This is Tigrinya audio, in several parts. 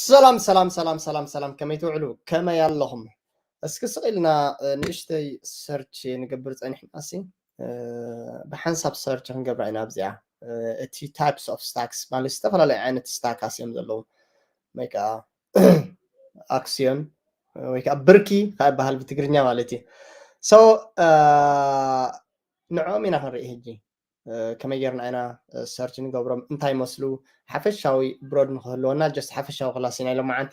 ሰላም ሰላም ሰላም ሰላም ሰላም፣ ከመይ ትውዕሉ? ከመይ ኣለኹም? እስኪ ስቕ ኢልና ንእሽተይ ሰርች ንገብር ጸኒሕና ሲ፣ ብሓንሳብ ሰርች ክንገብራ ኢና ኣብዚኣ። እቲ types of stacks ማለት ዝተፈላለዩ ዓይነት ስታካት እዮም ዘለዉ፣ ወይ ከዓ ኣክሲዮን ወይ ከዓ ብርኪ ከዓ ይበሃል ብትግርኛ ማለት እዩ። So ንዕኦም ኢና ክንርኢ ሕጂ። ከመይ ጌርና ኢና ሰርች ንገብሮም፣ እንታይ ይመስሉ፣ ሓፈሻዊ ብሮድ ንክህልወና፣ just ሓፈሻዊ ክላስ ኢና ኢሎም መዓንቲ።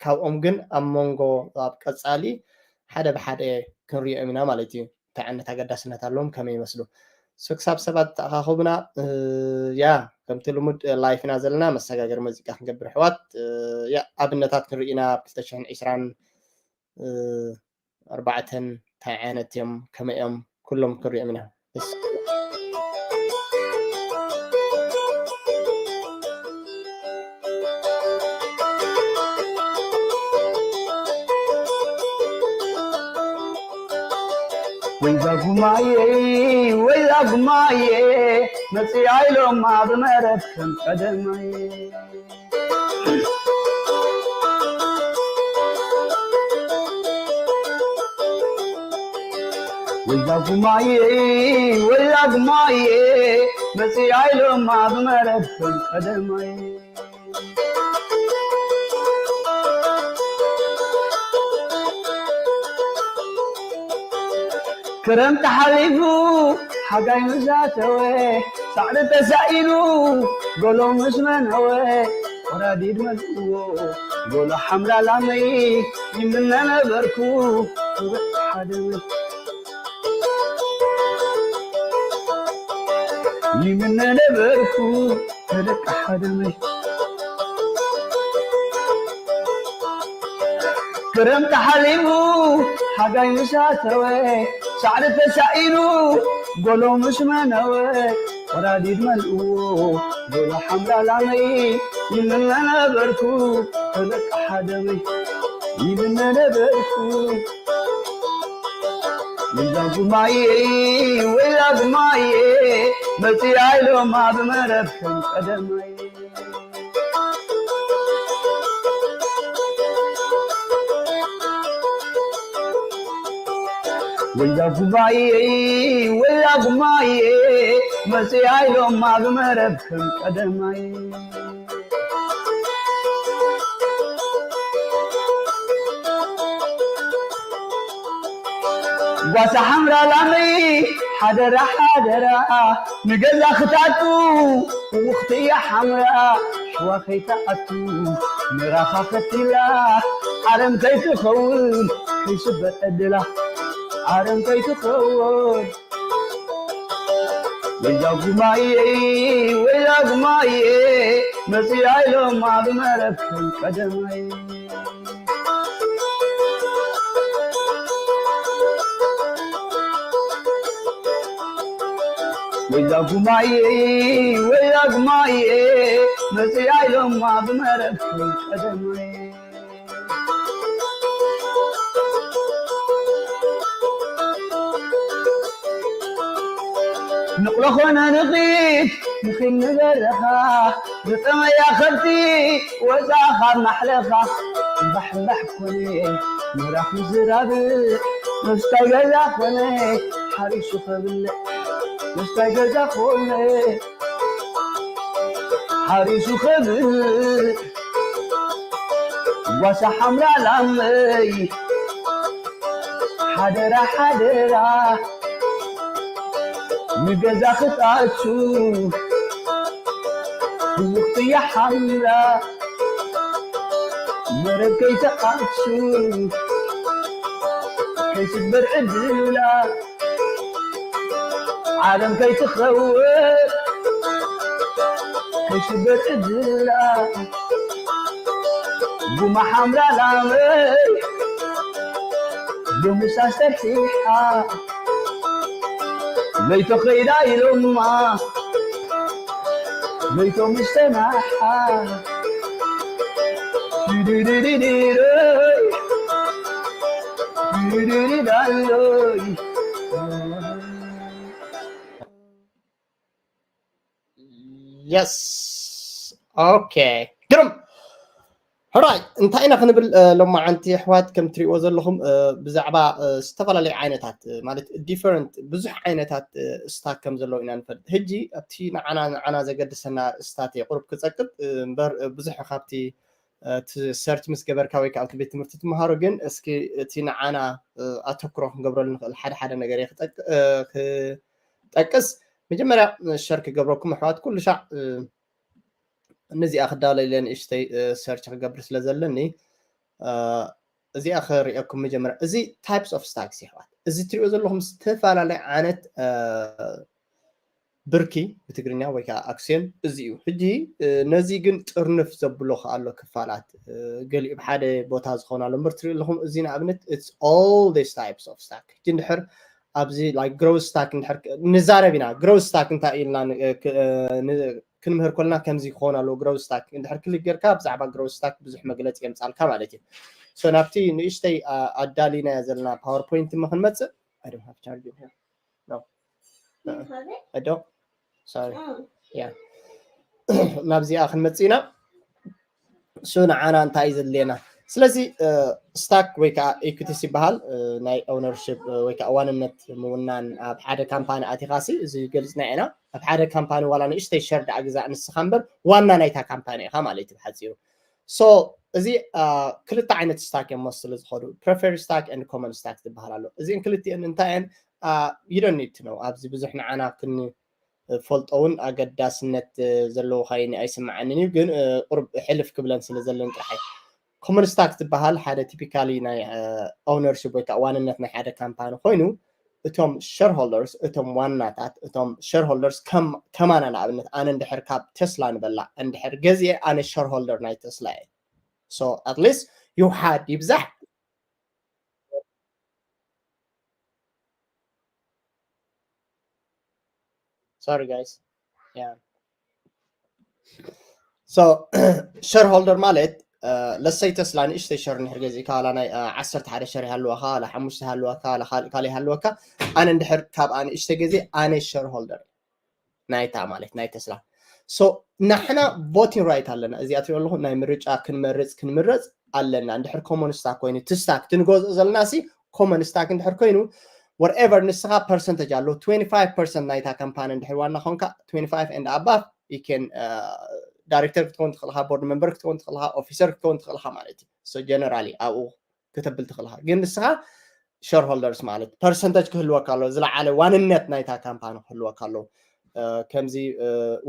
ካብኦም ግን ኣብ መንጎ ኣብ ቀጻሊ ሓደ ብሓደ ክንሪኦም ኢና ማለት እዩ። እንታይ ዓይነት ኣገዳስነት ኣለዎም፣ ከመይ ይመስሉ። So ክሳብ ሰባት ተኣኻኸቡና፣ ያ ከምቲ ልሙድ ላይፍ ኢና ዘለና፣ መሰጋገሪ መዚቃ ክንገብር ኣሕዋት፣ ያ ኣብነታት ክንርኢ ኢና ኣብ ክልተ ሽሕን ዕስራን ኣርባዕተን እንታይ ዓይነት እዮም፣ ከመይ እዮም፣ ኩሎም ክንሪኦም ኢና። ወይ ዛጉማየ ወይ ዛጉማየ መፅኣ ኢሎማ ብመረብ ከም ቀደማየ። ወይ ዛጉማየ ወይ ዛጉማየ መፅኣ ኢሎማ ብመረብ ከም ቀደማየ። ክረምቲ ሓሊፉ ሓጋይ ምስ ኣተወ ሳዕሪ ተሳኢኑ ጎሎ ምስ መነወ ቆራዲድ መልእዎ ጎሎ ሓምላ ላመይ ይምነ ነበርኩ ክብር ሓደ ይምነ ነበርኩ ተደቂ ሓደመይ ክረምቲ ሓሊፉ ሓጋይ ምስ ኣተወ ሳዕሪ ተሳኢኑ ጎሎ ምስ መነወ ወራዲድ መልእዎ ጎሎ ሓምላ ላመይ ይምነ ነበርኩ ተደቂ ሓደመይ ይምነ ነበርኩ ወይዛ ጉማየ ወይዛ ጉማየ መፅኣ ኢሎማ ብመረብ ከም ቀደማይ ወይዛ ጉማየ ወይዛ ጉማየ መፅኣ ኢሎማ ብመረብ ከም ቀደማይ ጓሳ ሓምራ ላመይ ሓደራ ሓደራ ንገዛ ክታቱ ውኽቲ እያ ሓምራ ሽዋ ከይትኣቱ ምራኻ ፈቲላ ዓረም ከይትኸውን ከይስበር ዕድላ ዓረም ከይትኸውን ወይዛ ጉማየ ወይዛ ጉማየ መፅኣ ኢሎማ ብመረብ ከም ቀደማይ ወይዛ ጉማየ ወይዛ ጉማየ መፅኣ ኢሎማ ብመረብ ከም ቀደማይ ንቕሎ ኾነ ንኺድ ንኺድ ንበረኻ ዝጠመያ ከብቲ ወፃ ካብ ማሕለኻ እምባሕ እምባሕ ኮነ ምራኽ ምዝራብ መስታይ ገዛ ኮነ ሓሪሱ ከብልዕ መስታይ ገዛ ኮነ ሓሪሱ ከብልዕ ጓሳ ሓምራ ላመይ ሓደራ ሓደራ ንገዛ ክትኣቱ ህውኽትያ ሓምራ መረብ ከይትኣቱ ከይስበር ዕድላ ዓለም ከይትኸውን ከይስበር ዕድላ ጉማ ሓምራ ላመይ ሎምሳ ሰርሒሓ ለይቶ ኸይዳ ኢሎማ ለይቶ ምስተናሓ ድድድድድይ ድድድዳሎይ የስ ኦኬ ግርም ሕራይ እንታይ ኢና ክንብል? ሎማዓንቲ ኣሕዋት ከም ትሪእዎ ዘለኹም ብዛዕባ ዝተፈላለዩ ዓይነታት ማለት ዲፈረንት ብዙሕ ዓይነታት ስታክ ከም ዘለዉ ኢና ንፈልጥ። ሕጂ ኣብቲ ንዓና ንዓና ዘገድሰና ስታት እየ ቁሩብ ክፀቅጥ እምበር ብዙሕ ካብቲ ሰርች ምስ ገበርካ ወይ ከዓ ኣብቲ ቤት ትምህርቲ ትመሃሮ ግን እስኪ እቲ ንዓና ኣተክሮ ክንገብረሉ ንኽእል ሓደ ሓደ ነገር እየ ክጠቅስ። መጀመርያ ሸር ክገብረኩም ኣሕዋት ኩሉ ሻዕ ነዚኣ ክዳለለ ንእሽተይ ሰርች ክገብር ስለ ዘለኒ እዚኣ ክርእየኩም መጀመርያ። እዚ ታይፕስ ኦፍ ስታክስ ይሕዋት፣ እዚ ትሪኦ ዘለኹም ዝተፈላለየ ዓይነት ብርኪ ብትግርኛ ወይ ከዓ ኣክሲዮን እዚ እዩ። ሕጂ ነዚ ግን ጥርንፍ ዘብሎ ከኣሎ ክፋላት ገሊኡ ብሓደ ቦታ ዝኾኑ ኣሎ እምበር ትሪኡ ኣለኹም። እዚ ንኣብነት it's all these types of stock። ሕጂ እንድሕር ኣብዚ like growth stock እንድሕር ንዛረብ ኢና። Growth stock እንታይ ኢልና ክንምህር ኮልና ከምዚ ክኸውን ኣለዎ። Growth stock እንድሕር ክሊክ ጌርካ ብዛዕባ growth stock ብዙሕ መግለፂ የምፃልካ ማለት እዩ። So ናብቲ ንእሽተይ ኣዳሊናዮ ዘለና ፓወርፖይንት እሞ ክንመፅእ። I don't have charger here. No. I don't. Sorry. Yeah. ናብዚኣ ክንመፅእ ኢና። እሱ ንዓና እንታይ እዩ ዘድልየና? ስለዚ ስታክ ወይ ከዓ ኢኩቲስ ይበሃል። ናይ ኦነርሽፕ ወይ ከዓ ዋንነት ምውናን ኣብ ሓደ ካምፓኒ ኣቲኻሲ እዚ ገልፅና ኢና። ኣብ ሓደ ካምፓኒ ዋላ ንእሽተይ ሸር ደኣ ግዛእ ንስኻ እምበር ዋና ናይታ ካምፓኒ ኢኻ ማለት እዩ ብሓፂሩ። So እዚ ክልተ ዓይነት ስታክ እዮም መስ ስለ ዝኸዱ preferred stock and common stock ዝበሃል ኣሎ። እዚን ክልቲአን እንታይ እየን? You don't need to know ኣብዚ ብዙሕ ንዓና ክን ፈልጦ እውን ኣገዳስነት ዘለዎ ካይኒ ኣይስምዓንን እዩ ግን ቁርብ ሕልፍ ክብለን ስለ ዘለን ጥራሕ። ኮመን ስታክ ዝበሃል ሓደ ቲፒካሊ ናይ ኦነርሽፕ ወይ ከዓ ዋንነት ናይ ሓደ ካምፓኒ ኮይኑ እቶም ሸርሆልደርስ እቶም ዋናታት እቶም ሸርሆልደርስ ከማና ንኣብነት ኣነ እንድሕር ካብ ተስላ ንበላ እንድሕር ገዚአ ኣነ ሸርሆልደር ናይ ተስላ እየ። So at least ይውሓድ ይብዛሕ sorry guys yeah so ሸርሆልደር ማለት ለሰይ ተስላ ንእሽተይ ሸር ንድሕር ገዚእካ ዋላ ናይ ዓሰርተ ሓደ ሸር ይሃልወካ ዋላ ሓሙሽተ ይሃልወካ ዋላ ካልእ ካልእ ይሃልወካ ኣነ እንድሕር ካብኣ ንእሽተይ ገዜ ኣነ ሸርሆልደር ናይታ ማለት ናይ ተስላ so ንሕና ቮቲንግ ራይት ኣለና። እዚኣ ትሪኦ ኣለኹ ናይ ምርጫ ክንመርፅ ክንምረፅ ኣለና። እንድሕር ኮሞን ስታክ ኮይኑ እቲ ስታክ ትንገዝኦ ዘለና ሲ ኮመን ስታክ እንድሕር ኮይኑ whatever ንስኻ ፐርሰንተጅ ኣሎ twenty five percent ናይታ ካምፓኒ እንድሕር ዋና ኮንካ twenty five and above you can director ክትከውን ትኽእልካ board member ክትከውን ትኽእልካ officer ክትከውን ትኽእልካ ማለት እዩ። So generally ኣብኡ ክተብል ትኽእልካ ግን ንስኻ ሸርሆልደርስ ማለት ፐርሰንተጅ ክህልወካ ኣሎ ዝለዓለ ዋንነት ናይታ ካምፓኒ ክህልወካ ኣሎ። ከምዚ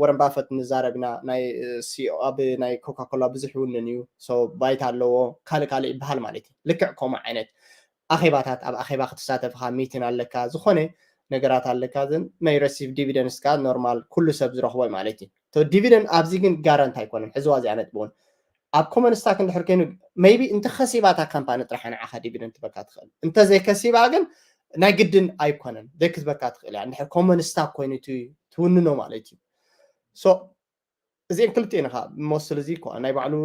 ወረን ባፈት ንዛረብ ኢና ናይ ሲኦ ኣብ ናይ ኮካኮላ ብዙሕ ይውንን እዩ so ባይታ ኣለዎ ካልእ ካልእ ይበሃል ማለት እዩ። ልክዕ ከምኡ ዓይነት ኣኼባታት ኣብ ኣኼባ ክትሳተፍካ ሚትን ኣለካ ዝኾነ ነገራት ኣለካ ዝን ናይ ረሲቭ ዲቪደንስ ካ ኖርማል ኩሉ ሰብ ዝረኽቦ ማለት እዩ። ዲቪደንድ ኣብዚ ግን ጋራንት ኣይኮነን። ሕዝዋ እዚኣ ነጥቢ እውን ኣብ ኮመን ስታክ እንድሕር ኮይኑ maybe እንተ ከሲባ እታ ካምፓኒ ጥራሕ ንዓኻ ዲቪደንድ ትበካ ትኽእል እንተ ዘይከሲባ ግን ናይ ግድን ኣይኮነን ዘይክትበካ ትኽእል እያ እንድሕር ኮመን ስታክ ኮይኑ ትውንኖ ማለት እዩ። So እዚአን ክልቲኤን ኻ መወስል እዚ እኮ ናይ ባዕሉ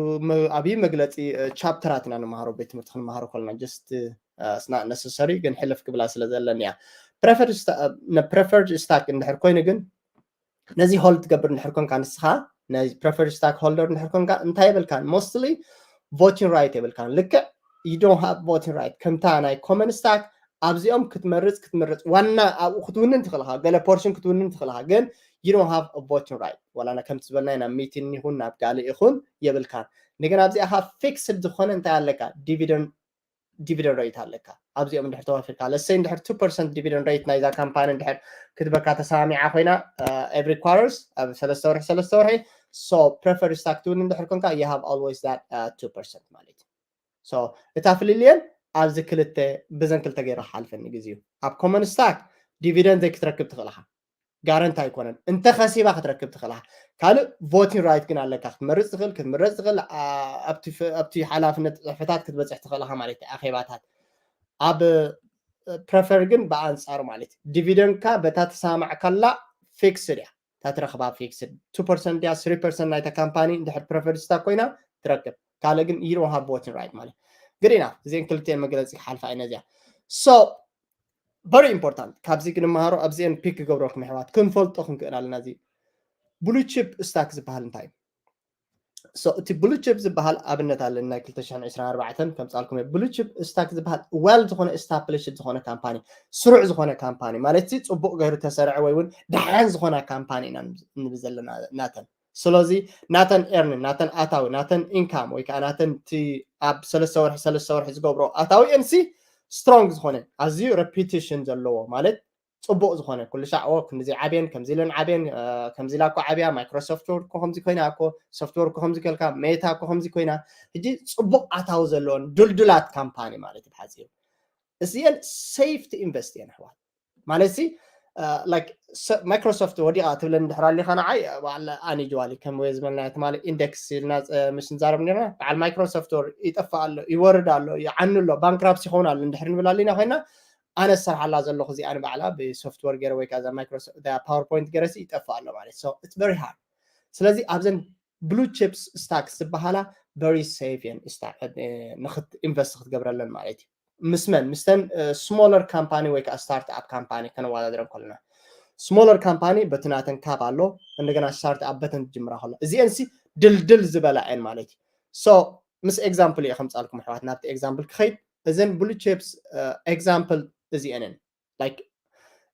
ኣብይ መግለፂ ቻፕተራት ኢና ንመሃሮ ቤት ትምህርቲ ክንመሃሮ ከለና just not necessary ግን ሕልፍ ክብላ ስለ ዘለን እያ። Preferred stock እንድሕር ኮይኑ ግን ነዚ ሆልድ ትገብር እንድሕር ኮንካ ንስኻ ናይ preferred stock holder እንድሕር ኮንካ እንታይ የብልካን mostly voting right የብልካን። ልክዕ you don't have voting right ከምታ ናይ ኮመን ስታክ ኣብዚኦም ክትመርፅ ክትምርፅ ዋና ኣብኡ ክትውንን ትኽእልካ ገለ ፖርሽን ክትውንን ትኽእልካ ግን you don't have voting right ዋላ ከምቲ ዝበልናይ ናብ ሚቲን ይኹን ናብ ጋልእ ይኹን የብልካን። እንደገና ኣብዚኣ ካ ፊክስድ ዝኾነ እንታይ ኣለካ ዲቪደንድ ዲቪደንድ ሬት ኣለካ ኣብዚኦም እንድሕር ተዋፊርካ ለሰይ እንድሕር two percent dividend rate ናይዛ ካምፓኒ እንድሕር ክትበካ ተሰማሚዓ ኮይና every quarters ኣብ ሰለስተ ወርሒ ሰለስተ ወርሒ so preferred stock ትውን እንድሕር ኮንካ you have always that two percent ማለት እዩ። So እታ ፍልልየን ኣብዚ ክልተ ብዘን ክልተ ገይረ ክሓልፈኒ ግዜ እዩ። ኣብ ኮመን ስታክ ዲቪደንድ ዘይክትረክብ ትኽእልካ ጋረንቲ ኣይኮነን እንተ ከሲባ ክትረክብ ትኽእልካ ካልእ voting right ግን ኣለካ ክትመርፅ ትኽእል ክትምረፅ ትኽእል ኣብቲ ሓላፍነት ፅሕፈታት ክትበፅሕ ትኽእልካ ማለት እዩ ኣኼባታት ኣብ prefer ግን ብኣንፃሩ ማለት እዩ ዲቪደንካ በታ ተሰማማዕካላ ፊክስድ እያ እታ ትረኽባ ፊክስድ two percent ድያ three percent ናይታ ካምፓኒ እንድሕር preferred stock ኮይና ትረክብ ካልእ ግን you don't have voting right ማለት ግዲና እዚአን ክልቲአን መግለፂ ክሓልፋ እየ ነዚኣ so very important ካብዚ ክንመሃሮ ኣብዚአን ፒክ ክገብረኩም ኣሕዋት ክንፈልጦ ክንክእል ኣለና እዚ blue chip stock ዝበሃል እንታይ እዩ So እቲ blue chip ዝበሃል ኣብነት ኣለና ናይ ክልተ ሽሕን ዕስራን ኣርባዕተን ከምፃልኩም blue chip stock ዝበሃል well ዝኾነ established ዝኾነ ካምፓኒ ስሩዕ ዝኾነ ካምፓኒ ማለት ጽቡቕ ገይሩ ተሰርዐ ወይ እውን ደሓን ዝኾነ ካምፓኒ ኢና ንብል ዘለና ናተን ስለዚ ናተን earning ናተን ኣታዊ ናተን income ወይ ከዓ ናተን እቲ ኣብ ሰለስተ ወርሒ ሰለስተ ወርሒ ዝገብሮ ኣታዊ ኤንሲ strong ዝኾነ ኣዝዩ repetition ዘለዎ ማለት ፅቡቅ ዝኾነ ኩሉ ሻዕ ኦ ክንዚ ዓብየን ከምዚ ኢለን ዓብየን ከምዚ ኢላ እኮ ዓብያ Microsoft Word እኮ ከምዚ ኮይና እኮ Software እኮ ከምዚ ከልካ Meta እኮ ከምዚ ኮይና ሕጂ ፅቡቅ ኣታዊ ዘለዎን ድልዱላት ካምፓኒ ማለት እዩ ብሓፂሩ እዚአን safe to invest እየን ኣሕዋት ማለት ሲ Microsoft ወዲቃ ትብለኒ ድሕር ኣሊካ ንዓይ ኣኒ ጀዋሊ ከም ወይ ዝበልና ትማሊ index ኢልና ምስ ንዛረብ ነርና በዓል Microsoft Word ይጠፍእ ኣሎ ይወርድ ኣሎ ይዓኑ ኣሎ bankruptcy ይኸውን ኣሎ እንድሕር ንብል ኣሊና ኮይና ኣነ ዝሰርሓላ ዘለኹ እዚኣ ንባዕላ ብሶፍትወር ገይረ ወይ ከዓ Microsoft PowerPoint ገይረ ይጠፍእ ኣሎ ማለት so it's very hard ስለዚ ኣብዘን blue chips stocks ዝበሃላ very safe እየን ንክት invest ክትገብረለን ማለት እዩ ምስ መን ምስተን smaller company ወይ ከዓ start up company ከነወዳድረን ከለና smaller company በቲ ናተን cap ኣሎ እንደገና start up በተን ትጅምራ ከሎ እዚአን ሲ ድልድል ዝበላ እየን ማለት እዩ so ምስ example እየ ከምፃልኩም ኣሕዋት ናብቲ example ክኸይድ እዘን blue chips example እዚአንን like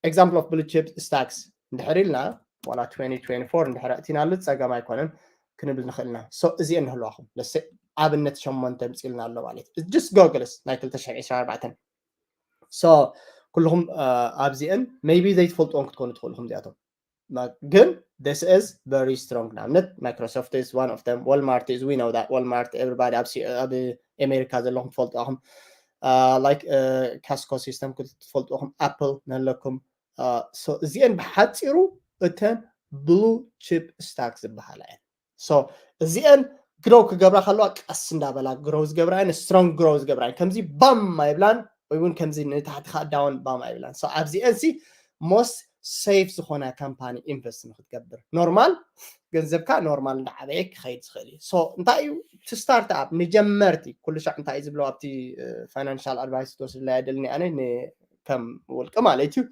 example of blue chips stocks እንድሕር ኢልና ዋላ twenty twenty-four እንድሕር ኣእቲናሉ ፀገም ኣይኮነን ክንብል ንኽእል ኢና so እዚአን ንህልዋኹም ለሰ ኣብነት ሸሞንተ ምፅልና ኣሎ ማለት እዩ just Google ስ ናይ ክልተ ሽሕን ዕስራን ኣርባዕተን so ኩልኹም ኣብዚአን maybe ዘይትፈልጥዎም ክትኮኑ ትኽእሉ እዚኣቶም ግን this is very strong ንኣብነት Microsoft is one of them Walmart is we know that Walmart everybody ኣብ ኣሜሪካ ዘለኹም ትፈልጡ ኣኹም like Costco system ክትፈልጡ ኣኹም Apple ነለኩም እዚአን ብሓፂሩ እተን blue chip stock ዝበሃላ እየን so እዚአን grow ክገብራ ከለዋ ቀስ እንዳበላ grow ዝገብራ እየን strong grow ዝገብራ እየን ከምዚ ባም ኣይብላን ወይ እውን ከምዚ ንታሕቲ ከዓ down ባም ኣይብላን so ኣብዚአን ሲ most safe ዝኾነ company invest ንክትገብር normal ገንዘብካ normal እንዳዓበየ ክኸይድ ዝኽእል እዩ so እንታይ እዩ እቲ start up ንጀመርቲ ኩሉ ሻዕ እንታይ እዩ ዝብለው ኣብቲ financial advice ትወስድላ የደልኒ ኣነ ከም ውልቂ ማለት እዩ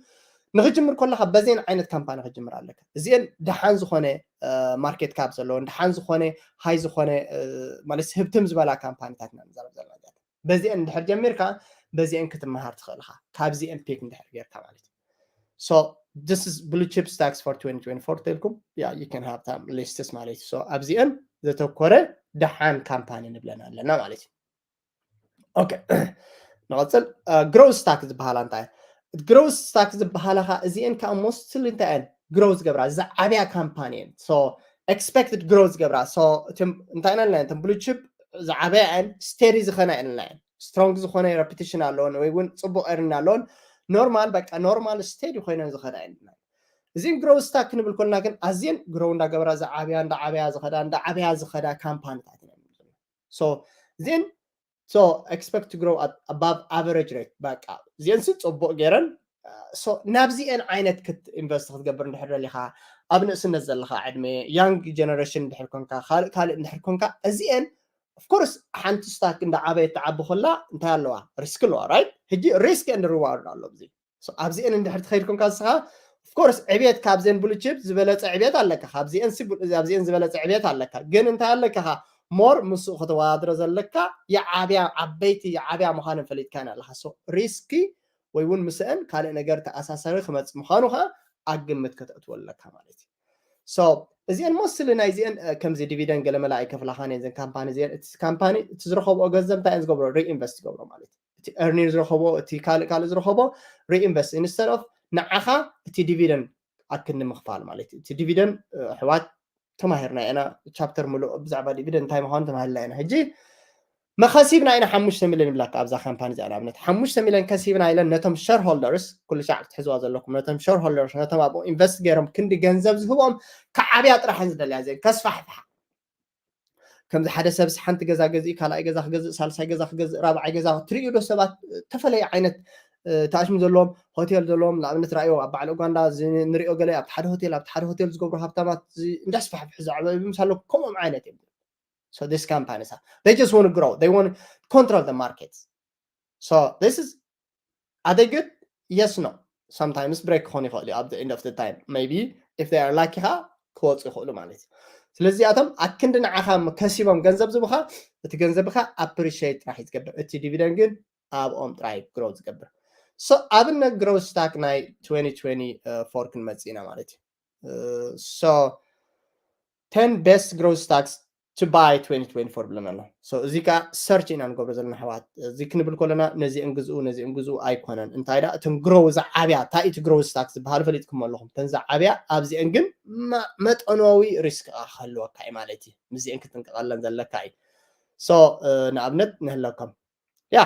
ንክጅምር ከለካ በዚአን ዓይነት company ክጅምር ኣለካ እዚአን ደሓን ዝኾነ market cap ዘለዎን ደሓን ዝኾነ high ዝኾነ ማለት ህብትም ዝበላ company ታት ኢና ንዛረብ ዘለና በዚአን እንድሕር ጀሚርካ በዚአን ክትመሃር ትኽእል ኢኻ ካብዚአን pick እንድሕር ጌርካ ማለት እዩ so this is blue chip stocks for twenty twenty-four ተልኩም yeah you can have some lists ማለት እዩ so ኣብዚአን ዘተኮረ ደሓን company ንብለን ኣለና ማለት እዩ okay ንቐፅል growth stock ዝበሃላ እንታይ growth stock ዝበሃላ ከዓ እዚአን ከዓ mostly እንታይ እየን grow ዝገብራ ዝዓብያ company እየን so expected grow ዝገብራ so እንታይ ኢና ኣለና እተን blue chip ዝዓበያ እየን steady ዝኸና እየን ኣለና እየን strong ዝኾነ repetition ኣለዎን ወይ እውን ፅቡቅ earning ኣለዎን normal በቃ normal steady ኮይነን ዝኸዳ እየን እዚን growth stock ክንብል ኮልና ግን ኣዝየን grow እንዳገበራ ዝዓብያ እንዳዓብያ ዝኸዳ እንዳዓብያ ዝኸዳ company ታት so then so expect to grow at above average rate በቃ እዚአን ሲ ፅቡቅ ገይረን so ናብዚአን ዓይነት ክት invest ክትገብር እንድሕር ደሊካ ኣብ ንእስነት ዘለካ ዕድመ young generation እንድሕር ኮንካ ካልእ ካልእ እንድሕር ኮንካ እዚአን of course ሓንቲ stock እንዳዓበየት ትዓቢ ከላ እንታይ ኣለዋ risk ኣለዋ right ሕጂ risk and reward ኣሎ እዚ ኣብዚአን እንድሕር ትኸይድ ኮንካ ንስኻ of course ዕብየት ካብዘን blue chip ዝበለፀ ዕብየት ኣለካ ካብዚአን ኣብዚአን ዝበለፀ ዕብየት ኣለካ ግን እንታይ ኣለካ more ምስኡ ከተወዳድሮ ዘለካ የዓብያ ዓበይቲ የዓብያ ምዃነን ፈሊጥካ ኣለካ so risk ይ ወይ እውን ምስአን ካልእ ነገር ተኣሳሳሪ ክመፅእ ምዃኑ ከዓ ኣብ ግምት ከተእትዎ ኣለካ ማለት እዩ so እዚአን mostly ናይዚአን ከምዚ dividend ገለመላ ኣይከፍላኻን እየን ዘን company እዚአን እቲ company እቲ ዝረኸብኦ ገንዘብ እንታይ እየን ዝገብሮ reinvest ይገብሮ ማለት እዩ እቲ earning ዝረኸቦ እቲ ካልእ ካልእ ዝረኸቦ reinvest instead of ንዓኻ እቲ dividend ኣክኒ ምኽፋል ማለት እዩ እቲ dividend ኣሕዋት ተማሂርና ኢና chapter ምሉእ ብዛዕባ dividend እንታይ ምዃኑ ተማሂርና ኢና ሕጂ መኸሲብና ኢና ሓሙሽተ ሚልዮን ይብላካ ኣብዛ company እዚኣ ንኣብነት ሓሙሽተ ሚልዮን ከሲብና ኢለን ነቶም shareholders ኩሉ ሻዕ ክትሕዝዋ ዘለኩም ነቶም shareholders ነቶም ኣብኡ invest ገይሮም ክንዲ ገንዘብ ዝህቦም ክዓብያ ጥራሕ እየን ዝደልያ እዚአን ከስፋሕፍሓ ከምዚ ሓደ ሰብስ ሓንቲ ገዛ ገዝእ ካልኣይ ገዛ ክገዝእ ሳልሳይ ገዛ ክገዝእ ራብዓይ ገዛ ትርእዩ ዶ ሰባት ተፈለየ ዓይነት ተኣሽሙ ዘለዎም ሆቴል ዘለዎም ንኣብነት ራእዮ ኣብ በዓል ኡጋንዳ ንሪኦ ገለ ኣብቲ ሓደ ሆቴል ኣብቲ ሓደ ሆቴል ዝገብሩ ሃብታማት እንዳስፋሕፍሑ ዘዕበዩ ምሳሎ ከምኦም ዓይነት እዮም so this company they just want to grow they want to control the market so this is are they good yes no sometimes break ክኾኑ ይኽእሉ at the end of the time maybe if they are lucky ኻ ክወፁ ይኽእሉ ማለት እዩ ስለዚኣቶም ኣክንዲ ንዓኻ ከሲቦም ገንዘብ ዝብኻ እቲ ገንዘብካ appreciate ጥራሕ እዩ ዝገብር፣ እቲ dividend ግን ኣብኦም ጥራይ grow ዝገብር። So ኣብነት growth stock ናይ twenty twenty-four ክንመጽእ ኢና ማለት እዩ። So ten best growth stocks to buy twenty twenty-four ብለና ኣሎ። So እዚ ከዓ search ኢና ንገብሮ ዘለና ኣሕዋት። እዚ ክንብል ከለና ነዚአን ግዝኡ ነዚአን ግዝኡ ኣይኮነን። እንታይ ደኣ እተን grow ዝዓብያ እንታይ እቲ growth stock ዝበሃሉ ፈሊጥኩም ኣለኹም። እተን ዝዓብያ ኣብዚአን ግን መጠናዊ risk ክህልወካ እዩ ማለት እዩ። ምስዚአን ክትንቀቐለን ዘለካ እዩ። So ንኣብነት ንህለኩም ያ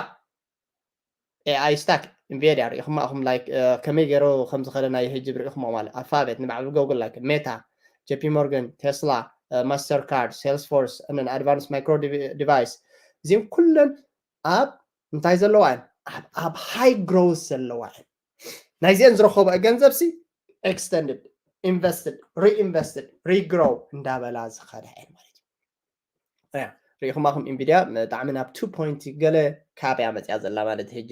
AI stock Nvidia ሪኢኹማ ኢኹም like ከመይ ገይሩ ከም ዝኸደ ናይ ህጅብ ሪኢኹማ ማለት Alphabet ንባዕሉ Google like Meta JP Morgan Tesla Mastercard Salesforce and Advanced Micro Device እዚም ኩለን ኣብ እንታይ ዘለዋ እየን ኣብ high growth ዘለዋ እየን ናይዚአን ዝረኸበ ገንዘብ ሲ extended invested reinvested regrow እንዳበላ ዝኸዳ እየን ማለት እዩ ሪኢኹማ ኹም Nvidia ብጣዕሚ ናብ two point ገለ ካብ እያ መፅያ ዘላ ማለት ሕጂ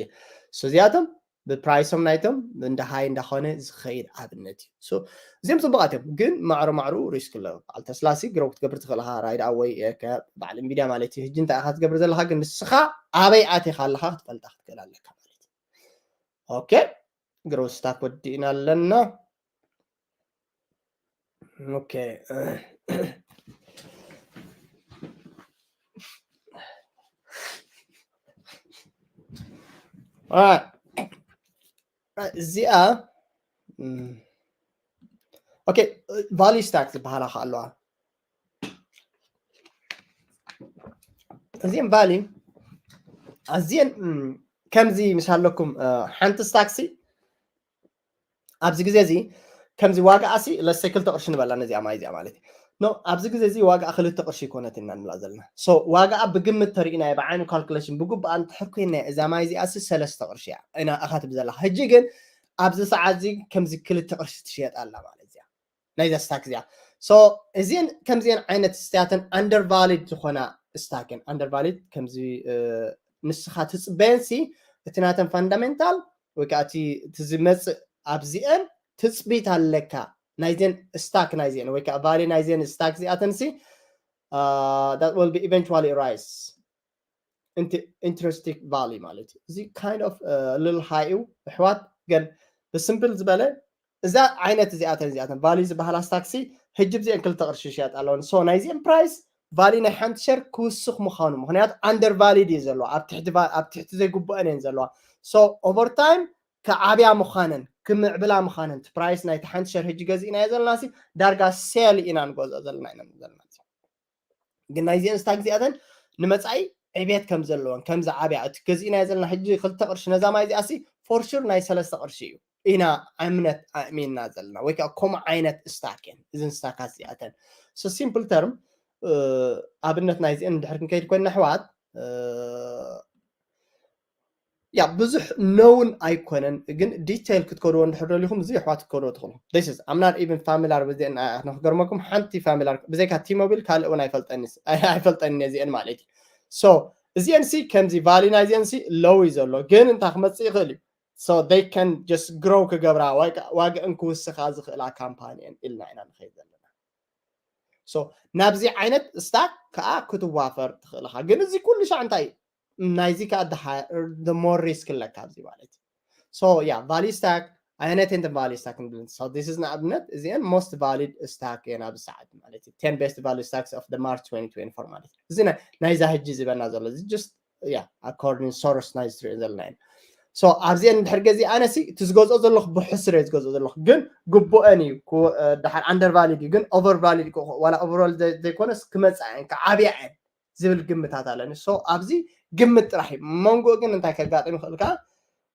እዚኣቶም ብprice ኦም ናይቶም እንደ high እንዳኾነ ዝኸይድ ኣብነት እዩ እዚኦም ፅቡቃት እዮም ግን ማዕሮ ማዕሩ risk ኣለዎ በዓል Tesla ሲ grow ክትገብር ትኽእል ኢኻ ride ወይ በዓል Nvidia ማለት እዩ ሕጂ እንታይ ኢኻ ትገብር ዘለኻ ግን ንስኻ ኣበይ ኣቲኻ ኣለኻ ክትፈልጣ ክትክእል ኣለካ ማለት እዩ okay growth stock ወዲእና ኣለና okay እዚኣ okay value stock ዝበሃላ ከዓ ኣለዋ እዚም value ኣዝየን ከምዚ ምስ ኣለኩም ሓንቲ stock ሲ ኣብዚ ግዜ እዚ ከምዚ ዋጋኣ ሲ let's say ክልተ ቅርሺ ንበላ ነዚኣ ማይ እዚኣ ማለት እዩ no ኣብዚ ግዜ እዚ ዋጋኣ ክልተ ቅርሺ ይኮነት ኢና ንብላ ዘለና so ዋጋኣ ብግምት ተሪእናዮ ብዓይኒ calculation ብግቡኣ እንድሕር ኮይና እዛ ማይ እዚኣ ሲ ሰለስተ ቅርሺ እያ ኢና እኻ ትብል ዘለካ ሕጂ ግን ኣብዚ ሰዓት እዚ ከምዚ ክልተ ቅርሺ ትሽየጥ ኣላ ማለት እዚኣ ናይዛ stock እዚኣ so እዚን ከምዚን ዓይነት stock እተን undervalued ዝኾና stock እየን undervalued ከምዚ ንስኻ ትፅበየን ሲ እቲ ናተን fundamental ወይ ከዓ እቲ ዝመፅእ ኣብዚአን ትፅቢት ኣለካ ናይዘን stock ናይዚአን ወይ ከዓ value ናይዘን stock እዚኣተን ሲ that will be eventually rise intrinsic value ማለት እዩ እዚ kind of little high እዩ ኣሕዋት ግን ብsimple ዝበለ እዛ ዓይነት እዚኣተን እዚኣተን value ዝበሃላ stock ሲ ሕጂ ብዚአን ክልተ ቅርሺ ይሽየጥ ኣለወን so ናይዚአን price value ናይ ሓንቲ share ክውስኽ ምዃኑ ምክንያቱ undervalued እዩ ዘለዋ ኣብ ትሕቲ ዘይግቡአን እየን ዘለዋ so over time ክዓብያ ምዃነን ክምዕብላ ምዃነን price ናይቲ ሓንቲ share ሕጂ ገዚእናዮ ዘለና ሲ ዳርጋ sell ኢና ንገዝኦ ዘለና ኢና ዘለና ግን ናይዚአን stock እዚኣተን ንመፃኢ ዕቤት ከም ዘለወን ከም ዝዓብያ እቲ ገዚእናዮ ዘለና ሕጂ ክልተ ቅርሺ ነዛ ማይ እዚኣ ሲ for sure ናይ ሰለስተ ቅርሺ እዩ ኢና እምነት ኣእሚንና ዘለና ወይ ከዓ ከምኡ ዓይነት stock እየን እዘን stock ኣት እዚኣተን so simple term ኣብነት ናይዚአን እንድሕር ክንከይድ ኮይና ኣሕዋት ያ ብዙሕ known ኣይኮነን ግን detail ክትከድዎ እንድሕር ደሊኹም እዚ ኣሕዋት ክትከድዎ ትኽእሉ this is I'm not even familiar with it ንክገርመኩም ሓንቲ familiar ብዘይካ T-Mobile ካልእ እውን ኣይፈልጠኒ ኣይፈልጠኒ እዚአን ማለት እዩ so እዚአን ሲ ከምዚ value ናይዚአን ሲ low እዩ ዘሎ ግን እንታይ ክመፅእ ይኽእል እዩ so they can just grow ክገብራ ዋግአን ክውስኻ ዝኽእላ company እየን ኢልና ኢና ንኸይድ ዘለና so ናብዚ ዓይነት stock ከዓ ክትዋፈር ትኽእል ኢኻ ግን እዚ ኩሉ ሻዕ እንታይ ናይዚ ከዓ the more risk ኣለካ ኣብዚ ማለት so yeah value stock ኣይነትን value stock ንብል so this is ንኣብነት እዚአን most valued stock እየን ኣብዚ ሰዓት ማለት እዩ ten best value stocks of the March twenty twenty-four ማለት እዩ እዚ ናይዛ ሕጂ ዝበና ዘሎ እዚ just yeah according source ናይ ዝትሪኦ ዘለና እዩ so ኣብዚአን እንድሕር ገዚ ኣነሲ እቲ ዝገዝኦ ዘለኹ ብሕስር እየ ዝገዝኦ ዘለኹ ግን ግቡአን እዩ ድሓር undervalued እዩ ግን overvalued ዋላ overall ዘይኮነስ ክመፃ እየን ክዓብያ እየን ዝብል ግምታት ኣለኒ so ኣብዚ ግምት ጥራሕ እዩ መንጎ ግን እንታይ ከጋጥም ይኽእል ከዓ